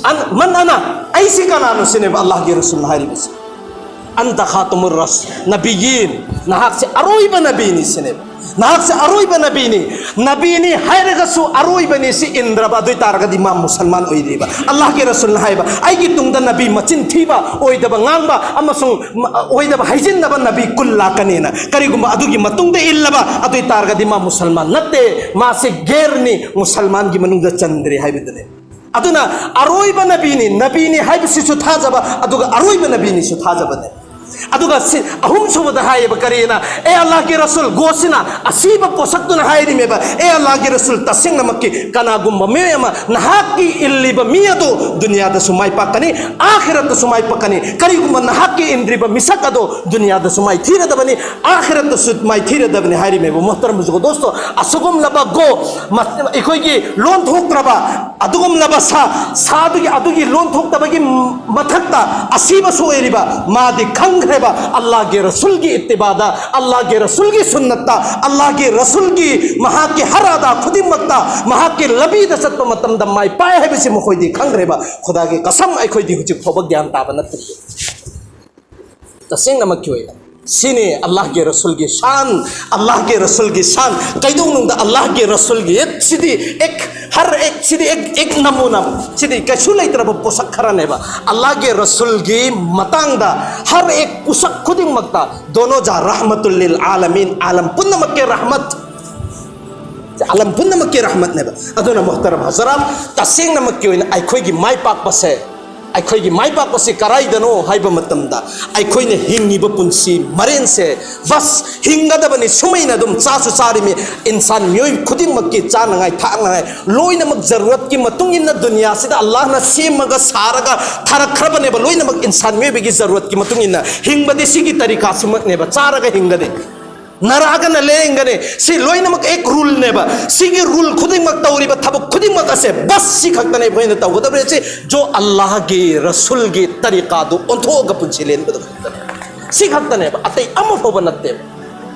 "ꯑꯟ-, ꯃꯟ ꯑꯅꯥ, ꯑꯩꯁꯤ ꯀꯅꯥꯅꯣ?" ꯁꯤꯅꯦꯕ ꯑꯜꯂꯥꯍꯒꯤ ꯔꯁꯨꯜꯅ ꯍꯥꯏꯔꯤꯕꯁꯤ꯫ "ꯑꯟꯇ ꯈꯥꯇꯨꯃꯨꯔ ꯔꯁ-, ꯅꯕꯤꯌꯤꯟ, ꯅꯍꯥꯛꯁꯦ ꯑꯔꯣꯏꯕ ꯅꯕꯤꯅꯤ" ꯁꯤꯅꯦꯕ꯫ "ꯅꯍꯥꯛꯁꯦ ꯑꯔꯣꯏꯕ ꯅꯕꯤꯅꯤ꯫ ꯅꯕꯤꯅꯤ ꯍꯥꯏꯔꯒꯁꯨ ꯑꯔꯣꯏꯕꯅꯤ ꯁꯤ ꯏꯟꯗ꯭ꯔꯕ ꯑꯗꯨ ꯑꯣꯏ ꯇꯥꯔꯒꯗꯤ ꯃꯥ ꯃꯨꯁꯜꯃꯥꯟ ꯑꯣꯏꯔꯤꯕ?" ꯑꯜꯂꯥꯍꯒꯤ ꯔꯁꯨꯜꯅ ꯍꯥꯏꯕ, "ꯑꯩꯒꯤ ꯇꯨꯡꯗ ꯅꯕꯤ ꯃꯆꯤꯟ ꯊꯤꯕ, ꯑꯣꯏꯗꯕ ꯉꯥꯡꯕ ꯑꯃꯁꯨꯡ ꯃ-, ꯑꯣꯏꯗꯕ ꯍꯩꯖꯤꯟꯅꯕ ꯅꯕꯤ ꯀꯨꯟ ꯂꯥꯛꯀꯅꯤꯅ꯫ ꯀꯔꯤꯒꯨꯝꯕ ꯑꯗꯨꯒꯤ ꯃꯇꯨꯡꯗ ꯏꯜꯂꯕ ꯑꯗꯨ ꯑꯣꯏ ꯇꯥꯔꯒꯗꯤ ꯃꯥ ꯃꯨꯁꯜꯃꯥꯟ ꯅꯠꯇꯦ, ꯃꯥꯁꯦ ꯒꯦꯔꯅꯤ, ꯃꯨꯁꯜꯃꯥꯟꯒꯤ ꯃꯅꯨꯡꯗ ꯆꯟꯗ꯭ꯔꯦ" ꯍꯥꯏꯕꯗꯨꯅꯦ꯫ ꯑꯗꯨꯅ ꯑꯔꯣꯏꯕ ꯅꯕꯤꯅꯤ, ꯅꯕꯤꯅꯤ ꯍꯥꯏꯕꯁꯤꯁꯨ ꯊꯥꯖꯕ, ꯑꯗꯨꯒ ꯑꯔꯣꯏꯕ ꯅꯕꯤꯅꯤꯁꯨ ꯊꯥꯖꯕꯅꯦ꯫ ꯑꯗꯨꯒ ꯁꯤ ꯑꯍꯨꯝꯁꯨꯕꯗ ꯍꯥꯏꯌꯦꯕ, ꯀꯔꯤꯅ? "ꯑꯦ ꯑꯜꯂꯥꯍꯒꯤ ꯔꯁꯨꯜ", ꯒꯣꯁꯤꯅ ꯑꯁꯤꯕ ꯄꯣꯁꯛꯇꯨꯅ ꯍꯥꯏꯔꯤꯃꯦꯕ, "ꯑꯦ ꯑꯜꯂꯥꯍꯒꯤ ꯔꯁꯨꯜ, ꯇꯁꯦꯡꯅꯃꯛꯀꯤ ꯀꯅꯥꯒꯨꯝꯕ ꯃꯤꯑꯣꯏ ꯑꯃ ꯅꯍꯥꯛꯀꯤ ꯏꯜꯂꯤꯕ ꯃꯤ ꯑꯗꯨ ꯗꯨꯅꯤꯌꯥꯗꯁꯨ ꯃꯥꯏ ꯄꯥꯛꯀꯅꯤ, ꯑꯥꯈꯤꯔꯠꯇꯁꯨ ꯃꯥꯏ ꯄꯥꯛꯀꯅꯤ꯫ ꯀꯔꯤꯒꯨꯝꯕ ꯅꯍꯥꯛꯀꯤ ꯏꯟꯗ꯭ꯔꯤꯕ ꯃꯤꯁꯛ ꯑꯗꯨ ꯗꯨꯅꯤꯌꯥꯗꯁꯨ ꯃꯥꯏ ꯊꯤꯔꯗꯕꯅꯤ, ꯑꯥꯈꯤꯔꯠꯇꯁꯨ ꯃꯥꯏ ꯊꯤꯔꯗꯕꯅꯤ" ꯍꯥꯏꯔꯤꯃꯦꯕ꯫ ꯃꯣꯍꯇꯔꯝ ꯕꯨꯖꯨꯔꯒ ꯗꯣꯁꯇꯣ, ꯑꯁꯤꯒꯨꯝꯂꯕ ꯒꯣ, ꯃ-, ꯑꯩꯈꯣꯏꯒꯤ ꯂꯣꯟ ꯊꯣꯛꯇ꯭ꯔꯕ ꯑꯗꯨꯒꯨꯝꯂꯕ ꯁꯥ, ꯁꯥꯗꯨꯒꯤ, ꯑꯗꯨꯒꯤ ꯂꯣꯟ ꯊꯣꯛꯇꯕꯒꯤ ꯃꯊꯛꯇ ꯑꯁꯤꯕꯁꯨ ꯑꯣꯏꯔꯤꯕ, ꯃꯥꯗꯤ ꯈꯪꯈ꯭ꯔꯦꯕ ꯑꯜꯂꯥꯍꯒꯤ ꯔꯁꯨꯜꯒꯤ ꯏꯠꯇꯤꯕꯥꯗ, ꯑꯜꯂꯥꯍꯒꯤ ꯔꯁꯨꯜꯒꯤ ꯁꯨꯟꯅꯠꯇ, ꯑꯜꯂꯥꯍꯒꯤ ꯔꯁꯨꯜꯒꯤ ꯃꯍꯥꯛꯀꯤ ꯍꯔ ꯑꯗꯥ ꯈꯨꯗꯤꯡꯃꯛꯇ ꯃꯍꯥꯛꯀꯤ ꯂꯝꯕꯤꯗ ꯆꯠꯄ ꯃꯇꯝꯗ ꯃꯥꯏ ꯄꯥꯛꯑꯦ ꯍꯥꯏꯕꯁꯤ ꯃꯈꯣꯏꯗꯤ ꯈꯪꯈ꯭ꯔꯦꯕ꯫ ꯈꯨꯗꯥꯒꯤ ꯀꯁꯝ, ꯑꯩꯈꯣꯏꯗꯤ ꯍꯧꯖꯤꯛ ꯐꯥꯎꯕ ꯒ꯭ꯌꯥꯟ ꯇꯥꯕ ꯅꯠꯇ꯭ꯔꯤ꯫ ꯇꯁꯦꯡꯅꯃꯛꯀꯤ ꯑꯣꯏꯅ ꯁꯤꯅꯤ ꯑꯜꯂꯥꯍꯒꯤ ꯔꯁꯨꯜꯒꯤ ꯁꯥꯟ, ꯑꯜꯂꯥꯍꯒꯤ ꯔꯁꯨꯜꯒꯤ ꯁꯥꯟ꯫ ꯀꯩꯗꯧꯅꯨꯡꯗ ꯑꯜꯂꯥꯍꯒꯤ ꯔꯁꯨꯜꯒꯤ ꯑꯦꯛ ꯁꯤꯗꯤ ꯑꯦꯛ, ꯍꯔ ꯑꯦꯛ ꯁꯤꯗꯤ ꯑꯦꯛ, ꯑꯦꯛ ꯅꯃꯨꯅꯥ, ꯁꯤꯗꯤ ꯀꯩꯁꯨ ꯂꯩꯇ꯭ꯔꯕ ꯄꯣꯁꯛ ꯈꯔꯅꯦꯕ꯫ ꯑꯜꯂꯥꯍꯒꯤ ꯔꯁꯨꯜꯒꯤ ꯃꯇꯥꯡꯗ ꯍꯔ ꯑꯦꯛ ꯄꯣꯁꯛ ꯈꯨꯗꯤꯡꯃꯛꯇ ꯗꯣꯅꯣ ꯖꯥ ꯔꯍꯃꯇꯨꯜ ꯂꯤꯜ ꯑꯥꯂꯃꯤꯟ, ꯑꯥꯂꯝ ꯄꯨꯝꯅꯃꯛꯀꯤ ꯔꯍꯃꯠ, ꯑꯥꯂꯝ ꯄꯨꯝꯅꯃꯛꯀꯤ ꯔꯍꯃꯠꯅꯦꯕ꯫ ꯑꯗꯨꯅ ꯃꯣꯍꯇꯔꯝ ꯍꯖꯔꯥꯠ, ꯇꯁꯦꯡꯅꯃꯛꯀꯤ ꯑꯣꯏꯅ ꯑꯩꯈꯣꯏꯒꯤ ꯃꯥꯏ ꯄꯥꯛꯄꯁꯦ, ꯑꯩꯈꯣꯏꯒꯤ ꯃꯥꯏ ꯄꯥꯛꯄꯁꯤ ꯀꯔꯥꯏꯗꯅꯣ ꯍꯥꯏꯕ ꯃꯇꯝꯗ, ꯑꯩꯈꯣꯏꯅ ꯍꯤꯡꯉꯤꯕ ꯄꯨꯟꯁꯤ ꯃꯔꯦꯟꯁꯦ, ꯕꯁ ꯍꯤꯡꯒꯗꯕꯅꯤ, ꯁꯨꯃꯥꯏꯅ ꯑꯗꯨꯝ ꯆꯥꯁꯨ ꯆꯥꯔꯤꯃꯤ꯫ ꯏꯟꯁꯥꯟ ꯃꯤꯑꯣꯏ ꯈꯨꯗꯤꯡꯃꯛꯀꯤ ꯆꯥꯅꯉꯥꯏ ꯊꯛꯅꯉꯥꯏ ꯂꯣꯏꯅꯃꯛ ꯖꯔꯨꯔꯠꯀꯤ ꯃꯇꯨꯡ ꯏꯟꯅ ꯗꯨꯅꯤꯌꯥꯁꯤꯗ ꯑꯜꯂꯥꯍꯅ ꯁꯦꯝꯃꯒ ꯁꯥꯔꯒ ꯊꯥꯔꯛꯈ꯭ꯔꯕꯅꯦꯕ꯫ ꯂꯣꯏꯅꯃꯛ ꯏꯟꯁꯥꯟ ꯃꯤꯑꯣꯏꯕꯒꯤ ꯖꯔꯨꯔꯠꯀꯤ ꯃꯇꯨꯡ ꯏꯟꯅ ꯍꯤꯡꯕꯗꯤ ꯁꯤꯒꯤ ꯇꯔꯤꯀꯥꯁꯤꯃꯛꯅꯦꯕ, ꯆꯥꯔꯒ ꯍꯤꯡꯒꯅꯤ꯫ ꯅꯥꯔꯛꯑꯒꯅ ꯂꯥꯌꯦꯡꯒꯅꯤ꯫ ꯁꯤ ꯂꯣꯏꯅꯃꯛ ꯑꯦꯛ ꯔꯨꯜꯅꯦꯕ꯫ ꯁꯤꯒꯤ ꯔꯨꯜ ꯈꯨꯗꯤꯡꯃꯛ, ꯇꯧꯔꯤꯕ ꯊꯕꯛ ꯈꯨꯗꯤꯡꯃꯛ ꯑꯁꯦ ꯕꯁ ꯁꯤ ꯈꯛꯇꯅꯦ ꯑꯩꯈꯣꯏꯅ ꯇꯧꯒꯗꯕꯁꯦ, ꯖꯣ ꯑꯜꯂꯥꯍꯒꯤ ꯔꯁꯨꯜꯒꯤ ꯇꯔꯤꯀꯥꯗꯨ ꯑꯣꯟꯊꯣꯛꯑꯒ ꯄꯨꯟꯁꯤ ꯂꯦꯟꯕꯗꯨ ꯈꯛꯇꯅꯦ꯫ ꯁꯤ ꯈꯛꯇꯅꯦꯕ, ꯑꯇꯩ ꯑꯃ ꯐꯥꯎꯕ ꯅꯠꯇꯦꯕ꯫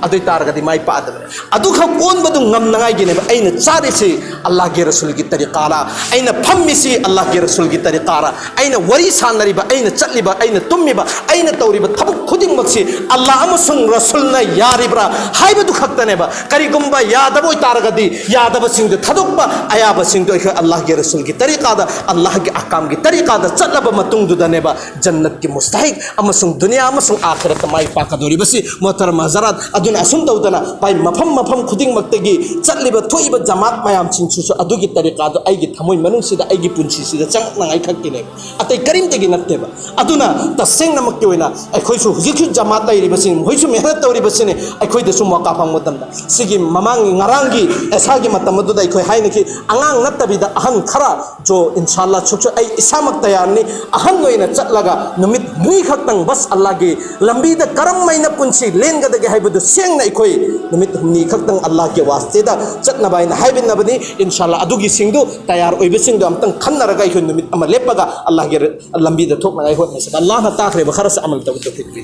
ꯑꯗꯨ ꯑꯣꯏ ꯇꯥꯔꯒꯗꯤ ꯃꯥꯏ ꯄꯥꯛꯑꯗꯕꯅꯦ꯫ ꯑꯗꯨꯈꯛ ꯑꯣꯟꯕꯗꯨ ꯉꯝꯅꯉꯥꯏꯒꯤꯅꯦꯕ ꯑꯩꯅ ꯆꯥꯔꯤꯁꯤ ꯑꯜꯂꯥꯍꯒꯤ ꯔꯁꯨꯜꯒꯤ ꯇꯔꯤꯀꯥꯔ, ꯑꯩꯅ ꯐꯝꯃꯤꯁꯤ ꯑꯜꯂꯥꯍꯒꯤ ꯔꯁꯨꯜꯒꯤ ꯇꯔꯤꯀꯥꯔ, ꯑꯩꯅ ꯋꯥꯔꯤ ꯁꯥꯟꯅꯔꯤꯕ, ꯑꯩꯅ ꯆꯠꯂꯤꯕ, ꯑꯩꯅ ꯇꯨꯝꯃꯤꯕ, ꯑꯩꯅ ꯇꯧꯔꯤꯕ ꯊꯕꯛ ꯈꯨꯗꯤꯡꯃꯛꯁꯤ ꯑꯜꯂꯥꯍ ꯑꯃꯁꯨꯡ ꯔꯁꯨꯜꯅ ꯌꯥꯔꯤꯕ꯭ꯔꯥ ꯍꯥꯏꯕꯗꯨ ꯈꯛꯇꯅꯦꯕ꯫ ꯀꯔꯤꯒꯨꯝꯕ ꯌꯥꯗꯕ ꯑꯣꯏꯇꯥꯔꯒꯗꯤ ꯌꯥꯗꯕꯁꯤꯡꯗꯨ ꯊꯥꯗꯣꯛꯄ, ꯑꯌꯥꯕꯁꯤꯡꯗꯨ ꯑꯩꯈꯣꯏ ꯑꯜꯂꯥꯍꯒꯤ ꯔꯁꯨꯜꯒꯤ ꯇꯔꯤꯀꯥꯗ, ꯑꯜꯂꯥꯍꯒꯤ ꯑꯍꯀꯥꯝꯒꯤ ꯇꯔꯤꯀꯥꯗ ꯆꯠꯂꯕ ꯃꯇꯨꯡꯗꯨꯗꯅꯦꯕ ꯖꯟꯅꯠꯀꯤ ꯃꯨꯁꯇꯍꯤꯛ ꯑꯃꯁꯨꯡ ꯗꯨꯅꯤꯌꯥ ꯑꯃꯁꯨꯡ ꯑꯥꯈꯤꯔꯠꯇ ꯃꯥꯏ ꯄꯥꯛꯀꯗꯧꯔꯤꯕꯁꯤ꯫ ꯃꯣꯍꯇꯔꯝ ꯍꯖꯔꯥꯠ, ꯑꯗꯨꯅ ꯑꯁꯨꯝ ꯇꯧꯗꯅ ꯚꯥꯏ, ꯃꯐꯝ ꯃꯐꯝ ꯈꯨꯗꯤꯡꯃꯛꯇꯒꯤ ꯆꯠꯂꯤꯕ ꯊꯣꯛꯏꯕ ꯖꯃꯥꯠ ꯃꯌꯥꯝꯁꯤꯡꯁꯤꯁꯨ ꯑꯗꯨꯒꯤ ꯇꯔꯤꯀꯥꯗꯣ ꯑꯩꯒꯤ ꯊꯃꯣꯏ ꯃꯅꯨꯡꯁꯤꯗ, ꯑꯩꯒꯤ ꯄꯨꯟꯁꯤꯁꯤꯗ ꯆꯪꯉꯛꯅꯉꯥꯏ ꯈꯛꯀꯤꯅꯦꯕ, ꯑꯇꯩ ꯀꯔꯤꯝꯇꯒꯤ ꯅꯠꯇꯦꯕ꯫ ꯑꯗꯨꯅ ꯇꯁꯦꯡꯅꯃꯛꯀꯤ ꯑꯣꯏꯅ ꯑꯩꯈꯣꯏꯁꯨ ꯍꯧꯖꯤꯛꯁꯨ ꯖꯃꯥꯠ ꯂꯩꯔꯤꯕꯁꯤꯅꯤ, ꯃꯈꯣꯏꯁꯨ ꯃꯦꯍꯅꯠ ꯇꯧꯔꯤꯕꯁꯤꯅꯤ꯫ ꯑꯩꯈꯣꯏꯗꯁꯨ ꯃꯧꯀꯥ ꯐꯪꯕ ꯃꯇꯝꯗ ꯁꯤꯒꯤ ꯃꯃꯥꯡꯒꯤ ꯉꯔꯥꯡꯒꯤ ꯑꯦꯁꯥꯒꯤ ꯃꯇꯝ ꯑꯗꯨꯗ ꯑꯩꯈꯣꯏ ꯍꯥꯏꯅꯈꯤ, ꯑꯉꯥꯡ ꯅꯠꯇꯕꯤꯗ ꯑꯍꯟ ꯈꯔ ꯖꯣ, ꯏꯟꯁꯥꯜꯂꯥ, ꯁꯨꯛꯁꯨ ꯑꯩ ꯏꯁꯥꯃꯛ ꯇꯌꯥꯔꯅꯤ꯫ ꯑꯍꯟ ꯑꯣꯏꯅ ꯆꯠꯂꯒ ꯅꯨꯃꯤꯠ ꯍꯨꯝꯅꯤ ꯈꯛꯇꯪ ꯕꯁ ꯑꯜꯂꯥꯍꯒꯤ ꯂꯝꯕꯤꯗ ꯀꯔꯝ ꯍꯥꯏꯅ ꯄꯨꯟꯁꯤ ꯂꯦꯟꯒꯗꯒꯦ ꯍꯥꯏꯕꯗꯨ ꯁꯦꯡꯅ ꯑꯩꯈꯣꯏ ꯅꯨꯃꯤꯠ ꯍꯨꯝꯅꯤ ꯈꯛꯇꯪ ꯑꯜꯂꯥꯍꯒꯤ ꯋꯥꯁꯇꯦꯗ ꯆꯠꯅꯕ ꯍꯥꯏꯅ ꯍꯥꯏꯕꯤꯅꯕꯅꯤ꯫ ꯏꯟꯁꯥꯜꯂꯥ, ꯑꯗꯨꯒꯤ ꯁꯤꯡꯗꯨ ꯇꯌꯥꯔ ꯑꯣꯏꯕꯁꯤꯡꯗꯣ ꯑꯝꯇꯪ ꯈꯟꯅꯔꯒ ꯑꯩꯈꯣꯏ ꯅꯨꯃꯤꯠ ꯑꯃ ꯂꯦꯞꯄꯒ ꯑꯜꯂꯥꯍꯒꯤ ꯂꯝꯕꯤꯗ ꯊꯣꯛꯅꯉꯥꯏ ꯍꯣꯠꯅꯁꯤ꯫ ꯑꯜꯂꯥꯍꯅ ꯇꯥꯛꯈ꯭ꯔꯤꯕ ꯈꯔꯁꯦ ꯑꯃꯜ ꯇꯧꯕ ꯇꯧꯕꯤꯔꯤ꯫